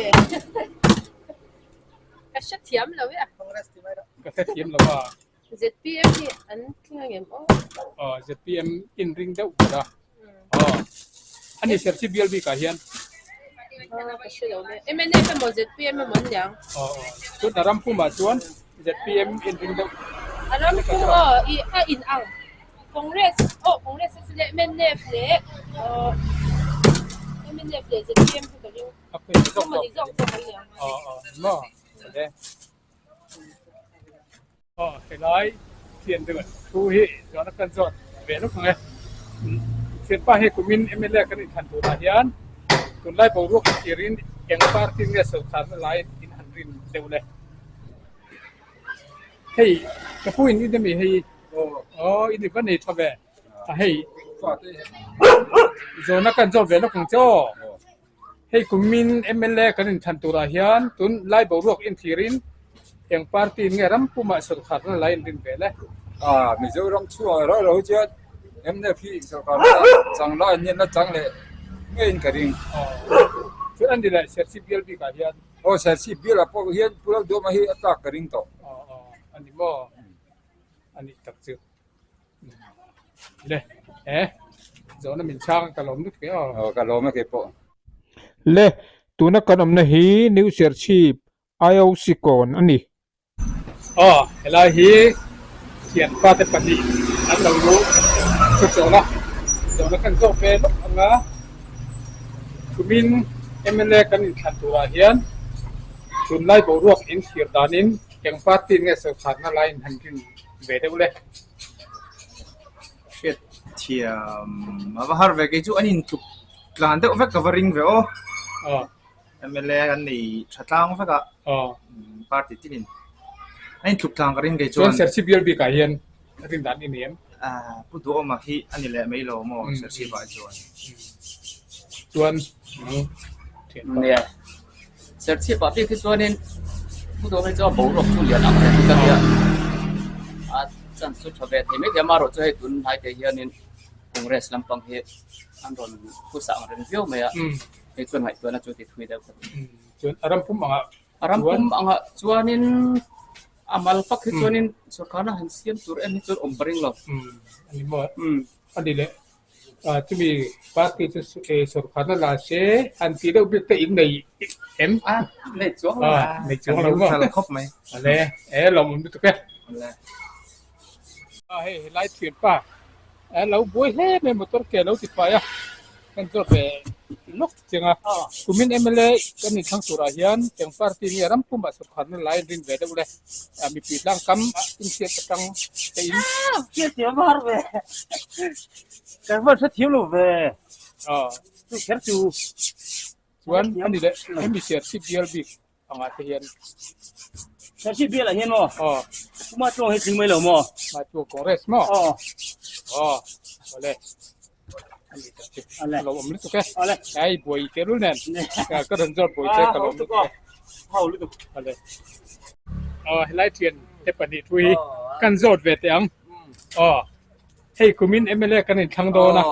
Ka hre thiam lo e a. Ka hre thiam lo a. ZPM hi an tling ang em aw? Aw ZPM in ring deuh ber a. Aw ani Serchhip bial bikah hian. Ka hre lo le. MNF emaw ZPM emaw an niang. Aw aw chuan a ram pumah chuan ZPM in ring deuh. A ram pum aw i a in ang. Congress aw Congress a chu le MNF leh aw MNF leh ZPM chu ka ring. A pui zawk zawk. Zawk zawk an niang. Aw aw maw. Aw helai thian deuh thu hi zawhna kan zawt ve lawk ang e. Thianpa hi kumin mla kan inthlan turah hian tunlai boruak a thirin eng party nge sawrkharna laiin in han rin deuh le. Hei ka pu in in ami hei aw in i va nei tha ve a hei zawhna kan zawt ve lawk ang che aw. Hei kumin mla kan inthlan turah hian tun lai boruak inthlirin eng party in nge ram pumah sawrkharna la inrin vel e? A, Mizoram chhuak erawh lo chuan mnf hi sawrkarna chang lai an nian a chang leh ngeiin ka ring. Chuan ani leh Serchhip bial bikah hian? Aw, Serchhip bialah pawh hian Pu Lalduama hi a tlak ka ring tawh. Aw, aw, a ni maw? A nih tak chu. Le eh zawhna min chhang ka lawm lutuk e aw. Aw ka lawm e kei pawh. Le tuna kan awmna hi New Serchhip IOC kawn a ni. Aw helai hi thianpa te pahnih an lo thu chawl a, zawhna kan zawk ve lawk ang a, thumin mla kan inthlan turah hian tunlai boruak inthlir danin eng party nge sawrkharna laiin han rin ve deuh le. Hriat thiam a va har ve kei chu an intluk tlan deuh vek ka va ring ve aw. Aw. MLA an nei tha tlang vek a. Aw. Party tinin an intluk tlang ka ring kei chuan. Chuan Serchhip bial bikah hian rin dan i nei em? Ah Pu Duhawma hi a ni leh mai lo maw Serchhip ah chuan. Chuan Nia. Serchhip ah bik hi chuanin Pu Duhawma hi chu a boruak chu lian ang reng ka nia. A chance chu tha ve thei mai thei a, amaherawhchu hei tun hnai te hianin. Congress lampang hi an rawn phusa ang reng viau mai a, hei chuan ngaihtuahna chu ti thui deuh ka ti. Chuan a ram pum angah A ram pum angah chuanin a mal fak hi chuanin sorkarna han siam tur em hi chuan awm ka ring lo. A ni maw? A ni leh. Chumi party chu sorkarna la se han tih deuh bik te in nei em? A nei chuang lo. Nei chuang lo maw? Khawp mai. Ale, e lawmawm lutuk e. Hei helai thianpa lo buai hle mai motor ke lo ti fai a kan zawt ve lawk chiang a. Kumin mla kan inthlang turah hian eng party nge ram pumah sorkarna lai an rin ve deuh le. Mipui tlang kam inhriat atang te in. Hriat thiam a har ve. Kan van hrethiam lo ve. Chu kher chu. Chuan ani leh hemi Serchhip bial bik angah te hian. Serchhip bial ah hian maw? Puma tluang hi tling mai lo maw? Mah tluang Congress maw? Awle. Ani tak chu. Lo awm lutuk e. Ai buai te lul nen. Ka rawn zawt buai che ka lo awm lutuk e. Hau lutuk. Awle. Aw helai thian te pahnih thu hi kan zawt ve teh ang. Aw hei kumin MLA kan inthlang dawn a.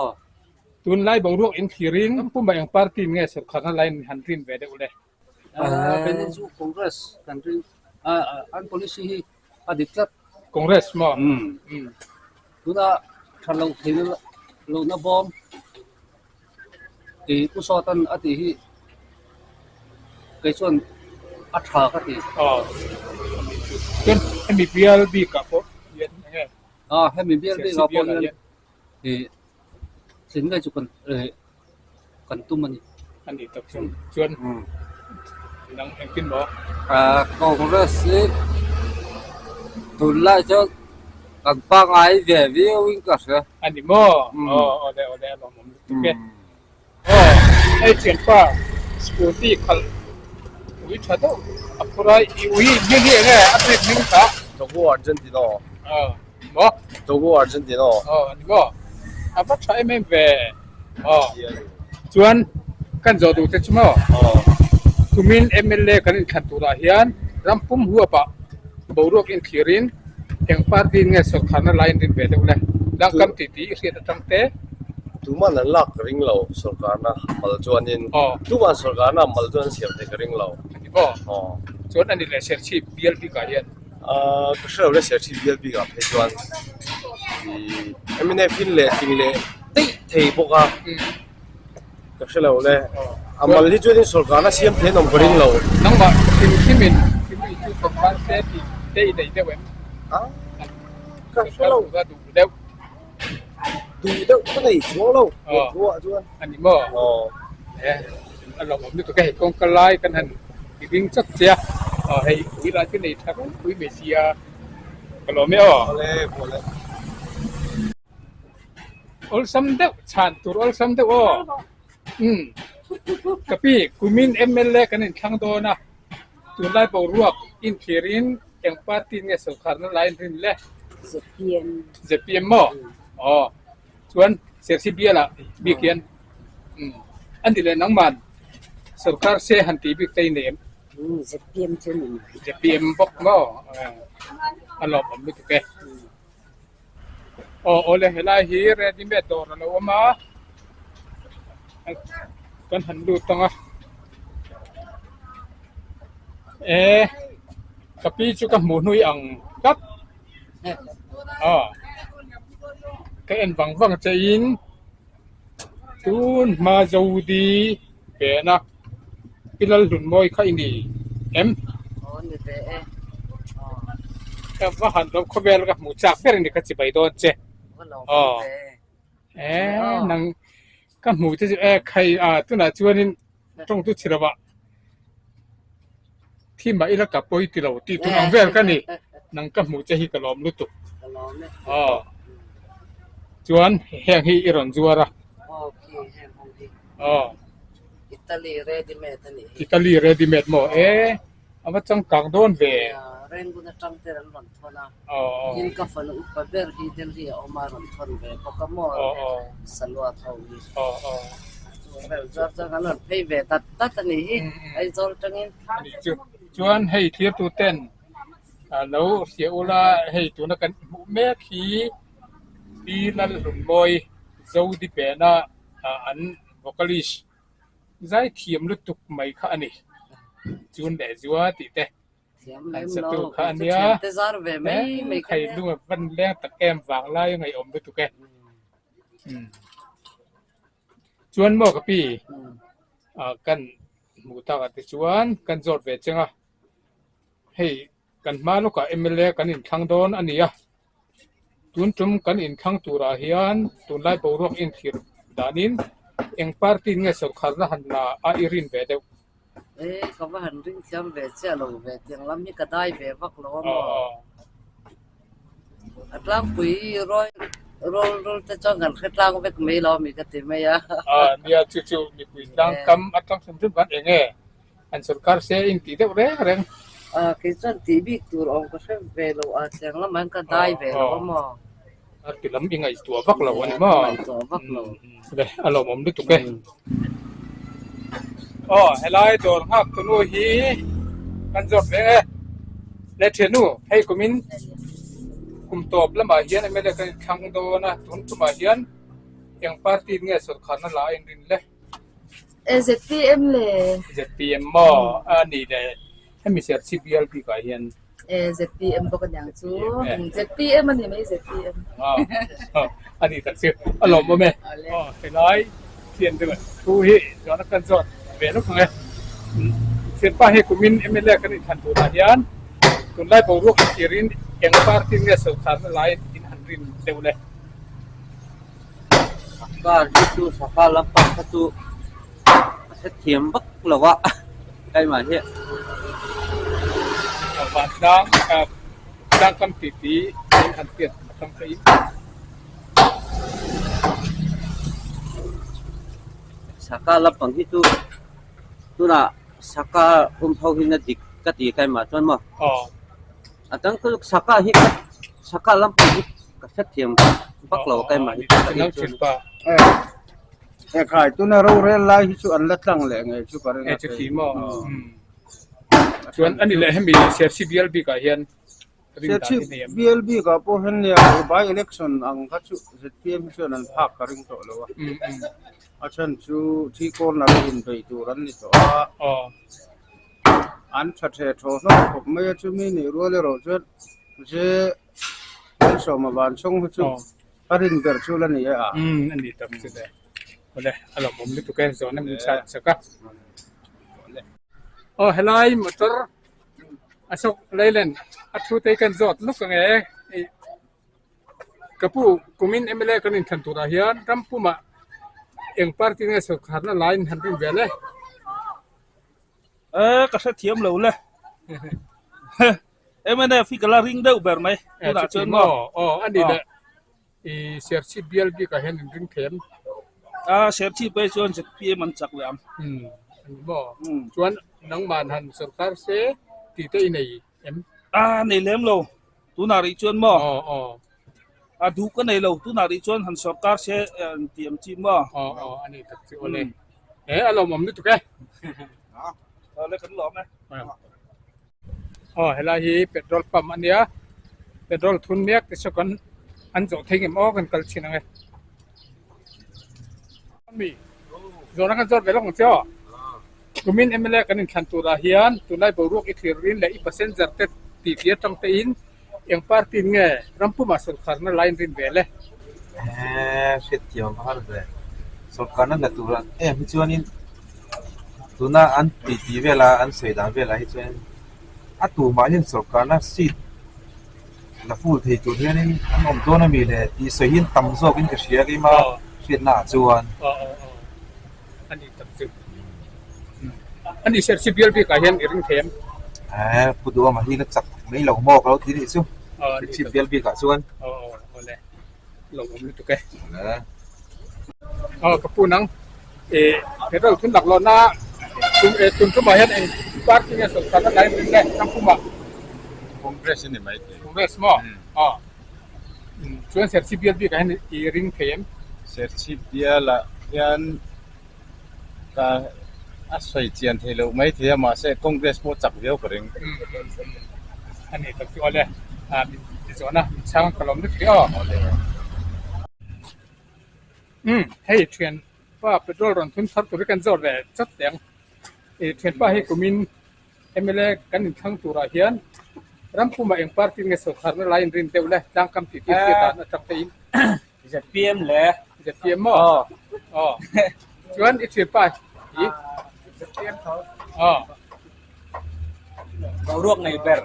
Tunlai boruak in thlirin pumah eng party in nge sorkharna lain han rin ve deuh le? Keini chu Congress kan ring a, an policy hi a dik tlat. Congress maw? Tuna tha lo theihna lohna bawm tih Pu Sawtan a tih hi kei chuan a tha ka ti. Aw. Chuan hemi bial bikah pawh hian eng nge? Aw hemi bial bikah pawh hian ih thlen ngei chu kan ih kan tum a ni. A ni tak chu chuan nang engtin maw? Congress hi tunlai chuan kan pangngai ve viau in ka hria. A ni maw? Aw awle awle a lawmawm lutuk e. Aw hei thianpa scooty khalh ui tha deuh a phur a i ui hming hi enge a breed hming kha? Dogo Argentino. Aw maw? Dogo Argentino. Aw a ni maw? A va tha em em ve. Aw chuan kan zawh duh te chu maw? Kumin mla kan inthlan turah hian ram pum huapah boruak inthlirin eng party in nge sawrkharna lai in rin ve deuh le? Tlangkam titi i hriat atang te. Tuman an lak ka ring lo sawrkarna mal chuanin tuman sawrkarna mal chuan an siam thei ka ring lo. A ni maw? Chuan a ni leh Serchhip bial bikah hian. Ka hre lo le Serchhip bial bikah phei chuan mnf in leh tling leh daih thei bawk a ka hre lo le a mal hi chuanin sawrkarna siam thei an awm ka ring lo. Nangmah hrim hrimin chumi chu sawrkar se tih te i nei deuh em? Ka hre lo. Duh deuh. Duh deuh ka nei chuang lo thuah chuan. A ni maw? E a lawmawm lutuk e hei kawngka lai kan han ti ding chawt che a aw hei ui lah chu nei tha reng pui mai sia ka lawm e aw. Awle awle. Awlsam deuh chhan tur awlsam deuh aw. Umm ka pi kumin mla kan inthlang dawn a tunlai boruak inthlirin Eng party nge sawrkharna lai an rin le? ZPM. ZPM maw? Aw. Chuan Serchhip bialah bik hian umm an ti leh nangman sawrkar se han tih bik te i nei em? Umm ZPM chu ni mai. ZPM bawk maw? A lawmawm lutuk e. Aw awle helai hi ready made dawr a lo awm a, kan han lut ang a. E ka pi chu ka hmuh hnui ang tlat aw ka en vang vang che in tun hma zodi pena pi Lalhlunmawi kha i ni em? Ka va han lo khawvel ka hmuh chak ber a ni ka chibai dawn che aw e nang ka hmuh te chu e khai a tunah chuanin tawng chu chhe lovah thi mah ila ka pawi ti lo tih tur ang vel ka ni nang ka hmuh che hi ka lawm lutuk aw chuan heng hi i rawn zuar a aw Italy ready made a nih hi Italy ready made maw e a va changkang dawn ve Rangoon atang te an rawn thawn a tin ka fanu upa ber hi Delhi a awm a rawn thawn ve bawk a maw Salwar ho hi chu vel zuar chuan kan rawn phei ve dat dat a nih hi Aizawl tangin chuan hei thirtu ten lo hria ula hei tuna kan hmuh mek hi Pi Lalhlunmawi. Zodi pena an vocalist zai thiam lutuk mai kha a ni. Chun leh zua tih te an satu kha a nia. Khai lung a van leng tak em vang lai a ngaihawm lutuk e. Chuan maw ka pi kan hmuh takah te chuan kan zawt ve cheng a, hei kan hma lawkah mla kan inthlang dawn a ni a, tun tum kan inthlang turah hian tunlai boruak inthlir danin eng party nge sawrkharna han la a i rin ve deuh? E, ka va han ring thiam ve chiah lo ve, tiang lam hi ka dai ve vak lo a maw? A tlangpui rawi rawl rawl te chuan kan hre tlang vek mai lo ami ka ti mai a. A nia chu chu mipui tlang kam atang hrim hrim khan eng nge an sorkar se in tih deuh reng reng. A kei chuan tih bik tur awm ka hre ve lo a tiang lamah hian ka dai ve lo a maw. A ti lam i ngaihtuah vak lo a ni maw? Ka ngaihtuah vak lo. Le a lawmawm lutuk e. Aw helai dawr nghak tunu hi kan zawt ve e. Le thiannu hei kumin kum tawp lamah hian mla kan inthlang dawn a tun tumah hian eng party nge sawrkharna la a inrin le? ZPM le. ZPM maw? A ni le hemi Serchhip bial bikah hian ZPM bawk aniang chu. ZPM a ni mai ZPM. A ni tak chu a lawmawm e. Aw helai thian deuh thu hi zawhna kan zawt ve lawk ang e. Thianpa hi kumin mla kan inthlan turah hian tunlai boruak a thirin eng party nge sawrkharna lai in han rin deuh le. Sarkar hi chu sarkar lampang kha chu a hrethiam vak lo a keimah hi. Vantlang tlangkam titi in han hriat atang ka in. Sarkar lampang hi chu tunah sarkar awm ho hi na dik ka ti keimah chuan maw. A dang chu sarkar hi sarkar lampang hi ka hrethiam vak lo keimah hi chu ka in chuan. Ekhai tuna rorel lai hi chu an la tlang leh ngei chu ka ring a. E chu ti maw? Chuan ani leh hemi Serchhip bial bikah hian ring dan hi nei em? Serchhip bial bikah pawh hian nia by election ang kha chu zpm hi chuan an phak ka ring tawh lo a. A chhan chu thi corner a inbei tur an ni tawh a. An tha the thaw hlawm khawp mai a chumi nih rual erawh chuan je Malsawma vanchhawng hi chu A rin ber chu la ni e a. Umm a ni tak chu le. Awle a lawmawm lutuk e zawhna min chhan chak a. Awle. Aw helai motor Ashok Leyland a thu te hi kan zawt luk ang e. Ka pu kumin mla kan inthlan turah hian ram pumah eng party nge sawrkharna laiin han rin vel e. E ka hrethiam lo le. Mnf hi ka la ring deuh ber mai tunah chuan maw? Aw a ni leh i Serchhip bial bikah hian in ring them. A Serchhip ah chuan zpm an chak leh ang. Umm a ni maw? Chuan nangman han sorkar se tih te i nei em? A nei lem lo tunah rih chuan maw? Aw aw. A duh ka nei lo tunah rih chuan han sorkar se tih ang chi maw? Aw aw a ni tak chu awle. E a lawmawm lutuk e. Awle kan lawm e. Aw helai hi petrol pump a nia petrol thun mek te saw kan an zawh thei ngem aw kan kal chhin ang e mi zawhna kan zawt ve lawk ang che aw kumin mla kan inthlan turah hian tunlai boruak i thlir rin leh i passenger te tih tih atang te in eng party in nge ram pumah sawrkharna line rin vel e. Eee hriatthiam a har ve sawrkharna la turah em hi chuanin Tuna an titi vela an sawi dan velah hi chuan a tumah hian sawrkarna seat la full thei tur hianin an awm dawn a mi le tih sawi hi an tam zawkin ka hria keima hriatna ah chuan. Aw aw aw a ni tak chu a ni Serchhip bial bikah hian i ring thei em? Eee Pu Duhawma hi la chak mai lo maw ka lo ti nih chu Serchhip bial bikah chuan. Aw aw aw le. Lo awm lutuk e. Aw ka pu nang e petrol thun lak lawhna tum e tum tumah hian eng party nge sawrkharna line ring le ram pumah. Congress a ni mai thei. Congress maw? Aw. Chuan Serchhip bial bikah hian i ring thei em? Serchhip bialah hian ka a sawi chian thei loh mai thei a mahse Congress pawh chak viau ka ring. A ni tak chu awle a min ti zawhna min chhang ka lawm lutuk e aw. Umm hei thian pa petrol rawn thun thar tur hi kan zawt ve chat teh ang. Ih thian pa hi kumin mla kan inthlang turah hian ram pumah eng party nge sawrkharna lai inrin deuh le tlangkam tih tir hriat dan atang te in. ZPM le. ZPM maw? Aw. Chuan i thian pa hi. ZPM tho. Aw. Boruak nei ber.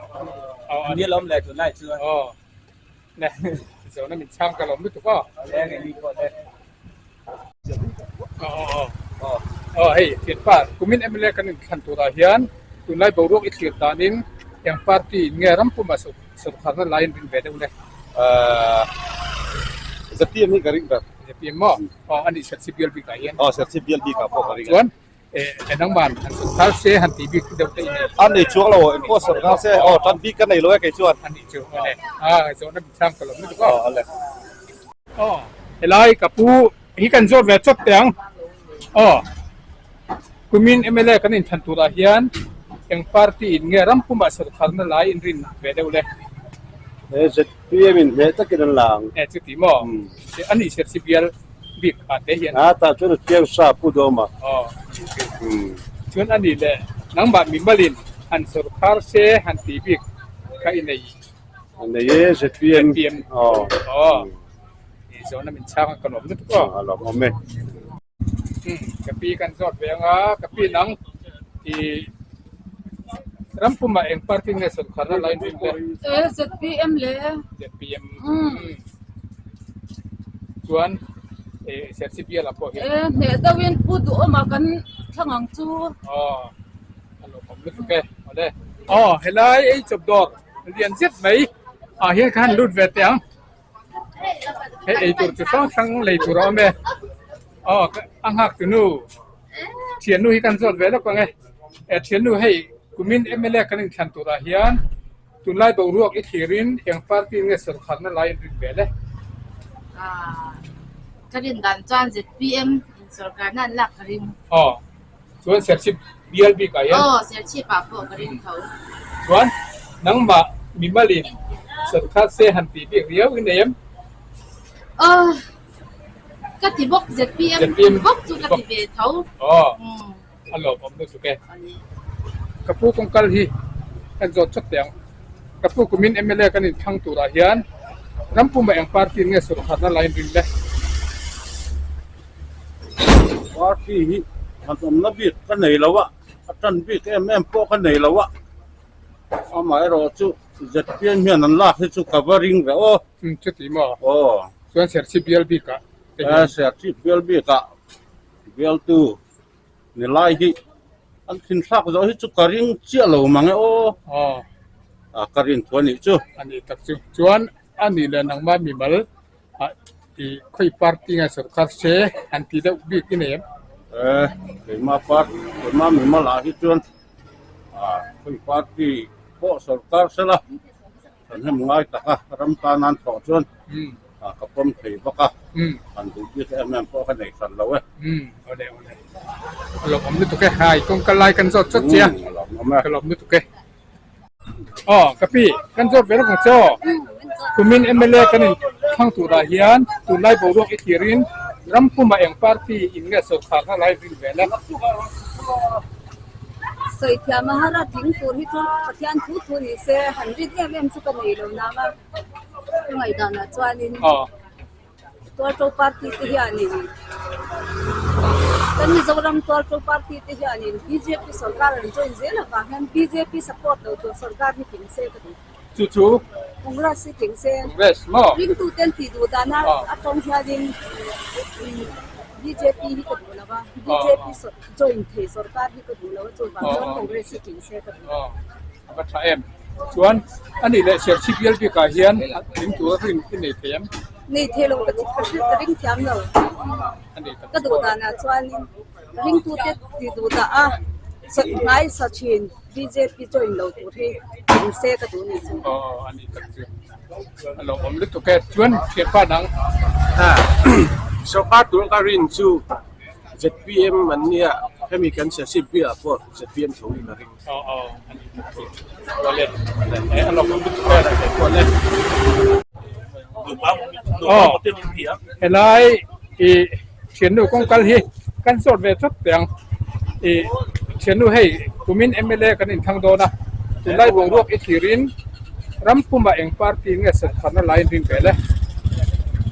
Aw. Ni lawm le tunlai chuan. Aw. Ne. Zona min chhang ka lawm lutuk aw. Le nge ni pawh le. Aw aw aw. Aw hei thian pa kumin mla kan inthlan turah hian tunlai boruak i thlir danin eng party in nge ram pumah sawrkharna lai in rin ve deuh le. ZPM hi ka ring ber. ZPM maw? Aw a nih Serchhip bial bikah hian. Aw Serchhip bial bikah pawh ka ring a. Chuan e nangman han sawrkhar se han tih bik deuh te i nei. A nei chuang lo engpawh sawrkhar se aw tan bik ka nei lo e kei chuan. A nih chu a le. A zawhna min chhang ka lawm lutuk aw. Aw a le. Aw helai ka pu hi kan zawt ve chawt teh ang. Aw kumin mla kan inthlan turah hian eng party in nge ram pumah sawrkharna lai inrin ve deuh le. He ZPM in hneh takin an la ang. E chuti maw? A nih Serchhi bial bik kha te hian. A tah chuan a chiang sa pu dawm a. Aw chuan a nih leh nangmah mimalin han sawrkhar se han tih bik kha i nei. A nei e ZPM. ZPM. Aw. Aw. I zawhna min chhang a ka lawm lutuk aw. A lawmawm e. Ka pi kan zawt ve anga ka pi nang i ram pumah eng party nge sawrkharna line rin le? E ZPM le. ZPM. Chuan e Serchhip bial ah pawh hian. E hneh deuhin Pu Duhawma kan thlang ang chu. Aw a lawmawm lutuk e awle. Aw helai ei chawp dawr lian zet mai ah hian ka han lut ve teh ang. Hei ei tur chi hrang hrang lei tur a awm e aw a nghak tu nu thiannu hi kan zawt ve lawk ang e e thiannu hei kumin mla kan inthlan turah hian tunlai boruak i thlir in eng party nge sawrkharna lai an rin vel e. Ka rin dan chuan zpm in sawrkarna an lak ka ring. Aw chuan Serchhip bial bik ah hian. Aw Serchhip ah pawh ka ring tho. Chuan nangmah mimalin sawrkar se han tih bik riau i nei em? Aw ka ti bawk ZPM bawk chu ka ti ve tho. Aw a lawmawm lutuk e. Ka pu kawngkal hi kan zawt chawt teh ang. Ka pu kumin mla kan inthlang turah hian ram pumah eng party in nge sawrkharna lain rin le? Party hi han awmna bik ka nei lo a, a tan bik em em pawh ka nei lo a, amaherawhchu ZPM hian an lak hi chu ka va ring ve aw. Chuti maw? Aw. Chuan Serchhip bial bikah te hian. Serchhip bial bikah bialtu ni lai hi an thinhrak zawh hi chu ka ring chiah lo mang e aw. Aw. A ka rin thu a nih chu. A nih tak chu. Chuan a nih leh nangmah mimal Ah i khawi party nge sorkar se han ti deuh bik i nei em? Eh keimah party keimah mimal ah hi chuan ah khawi party pawh sorkar se la kan hem ngai tak a ram tan an thawh chuan ah ka pawm thei bawk a han duh bik em em pawh ka nei hran lo e. Umm awle awle a lawmawm lutuk e hai kawngka lai kan zawt chawt che a ka lawm lutuk e. Aw ka pi kan zawt ve rawk ang che aw kumin mla kan in thlang turah hian tunlai boruak i thlir in ram pumah eng party in nge sawrkhar na lai rin vel a. Sawi thiam a har a tling tur hi chu Pathian thu thu ni se han rin em em chu ka nei lo nang a ka ngaihdanah chuanin. Tualto party te hianin kan Mizoram Tualto party te hianin bjp sorkar an join zel avang hian bjp support lo tur sorkar hi tling se ka duh. Chu chu? Congress hi tling se. Congress maw? Ringtu ten tih duh dana atang hianin bjp hi ka duh lo a, bjp join thei sorkar hi ka duh lo a chuvang chuan Congress hi tling se ka duh. A va tha em? Chuan a nih leh Serchhip bial bikah hian tling tura rin i nei thei em? Nei thei lo ka ka hriat ka ring thiam lo. Ka duh danah chuanin ringtute ti duh dah a hnai sa thin bjp join lo tur hi tling se ka duh ni chu. Aw a ni tak chu. A lawmawm lutuk e. Chuan thianpa dang. Sorkar tur ka rin chu zpm an nia hemi kan Serchhip bialah pawh zpm tho hi ka ring. Aw aw a ni tak chu awle eh a lawm lutuk e awle aw helai i. Thiannu kawng kal hi kan zawt ve chawt teh ang. Ih thiannu hei kumin mla kan inthlang dawn a, tunlai boruak i thlirin ram pumah eng party nge sawrkharna lai in ring vel e?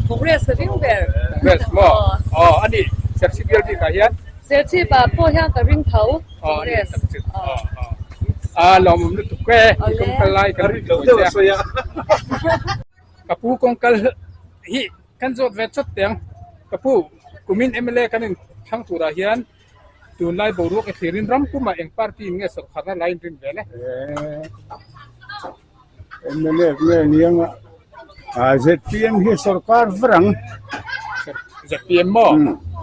Congress ka ring ber. Congress maw? Aw a nih Serchhip bial bikah hian? Serchhip ah pawh hian ka ring tho Congress. Aw a lawmawm lutuk e i kawng kal lai kan rin lo deuh che a. Ka pu kawng kal hi kan zawt ve chawt teh ang. Ka pu kumin mla kan inthlang turah hian tunlai boruak i thlirin ram pumah eng party in nge sawrkharna lai in rin vel e? Mnf nge niang a ZPM hi sawrkar var ang. ZPM maw?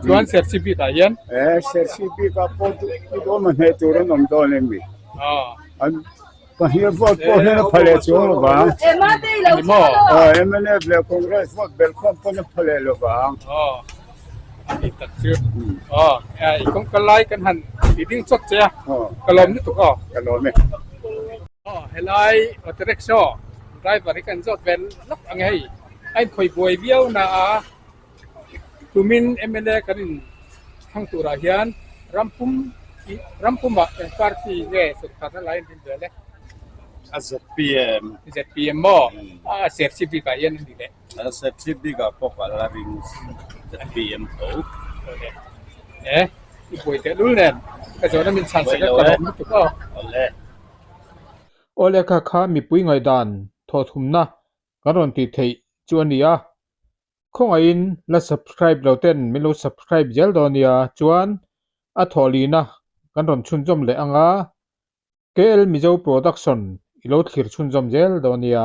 Chuan Serchhip bikah hian? E Serchhip bikah pawh tu dawn a hneh tur an awm dawn em mi? An pahnih vote pawh hian a pha leh chuang lo vang. Ani maw? Aw mnf leh Congress vote belhkhawm pawn a pha leh lo vang. Ani tak chu. Aw i kawngka lai kan han ti ding chawt che a. Ka lawm lutuk aw. Ka lawm e. Aw helai auto rickshaw driver hi kan zawt ve lawk ang hei a inkhawi buai viau na a tumin mla kan in thlang turah hian rampum rampumah eng party nge sawrkharna lai an rin vel e. A zpm. Zpm maw a serchhip bikah hian a ni leh. A serchhip bikah pawh ka la ring zpm tho. E i buai tehlul nen ka zawhna min chhan sak a ka lawm lutuk aw. Awle. Aw lehkha kha mipui ngaihdan thawhthumna kan rawn tih theih chu a ni a, khawngaihin la subscribe lo ten min lo subscribe zel dawn nia chuan a thawhlihna kan rawn chhunzawm leh ang a, KL Mizo Production i lo thlir chhunzawm zel dawn nia.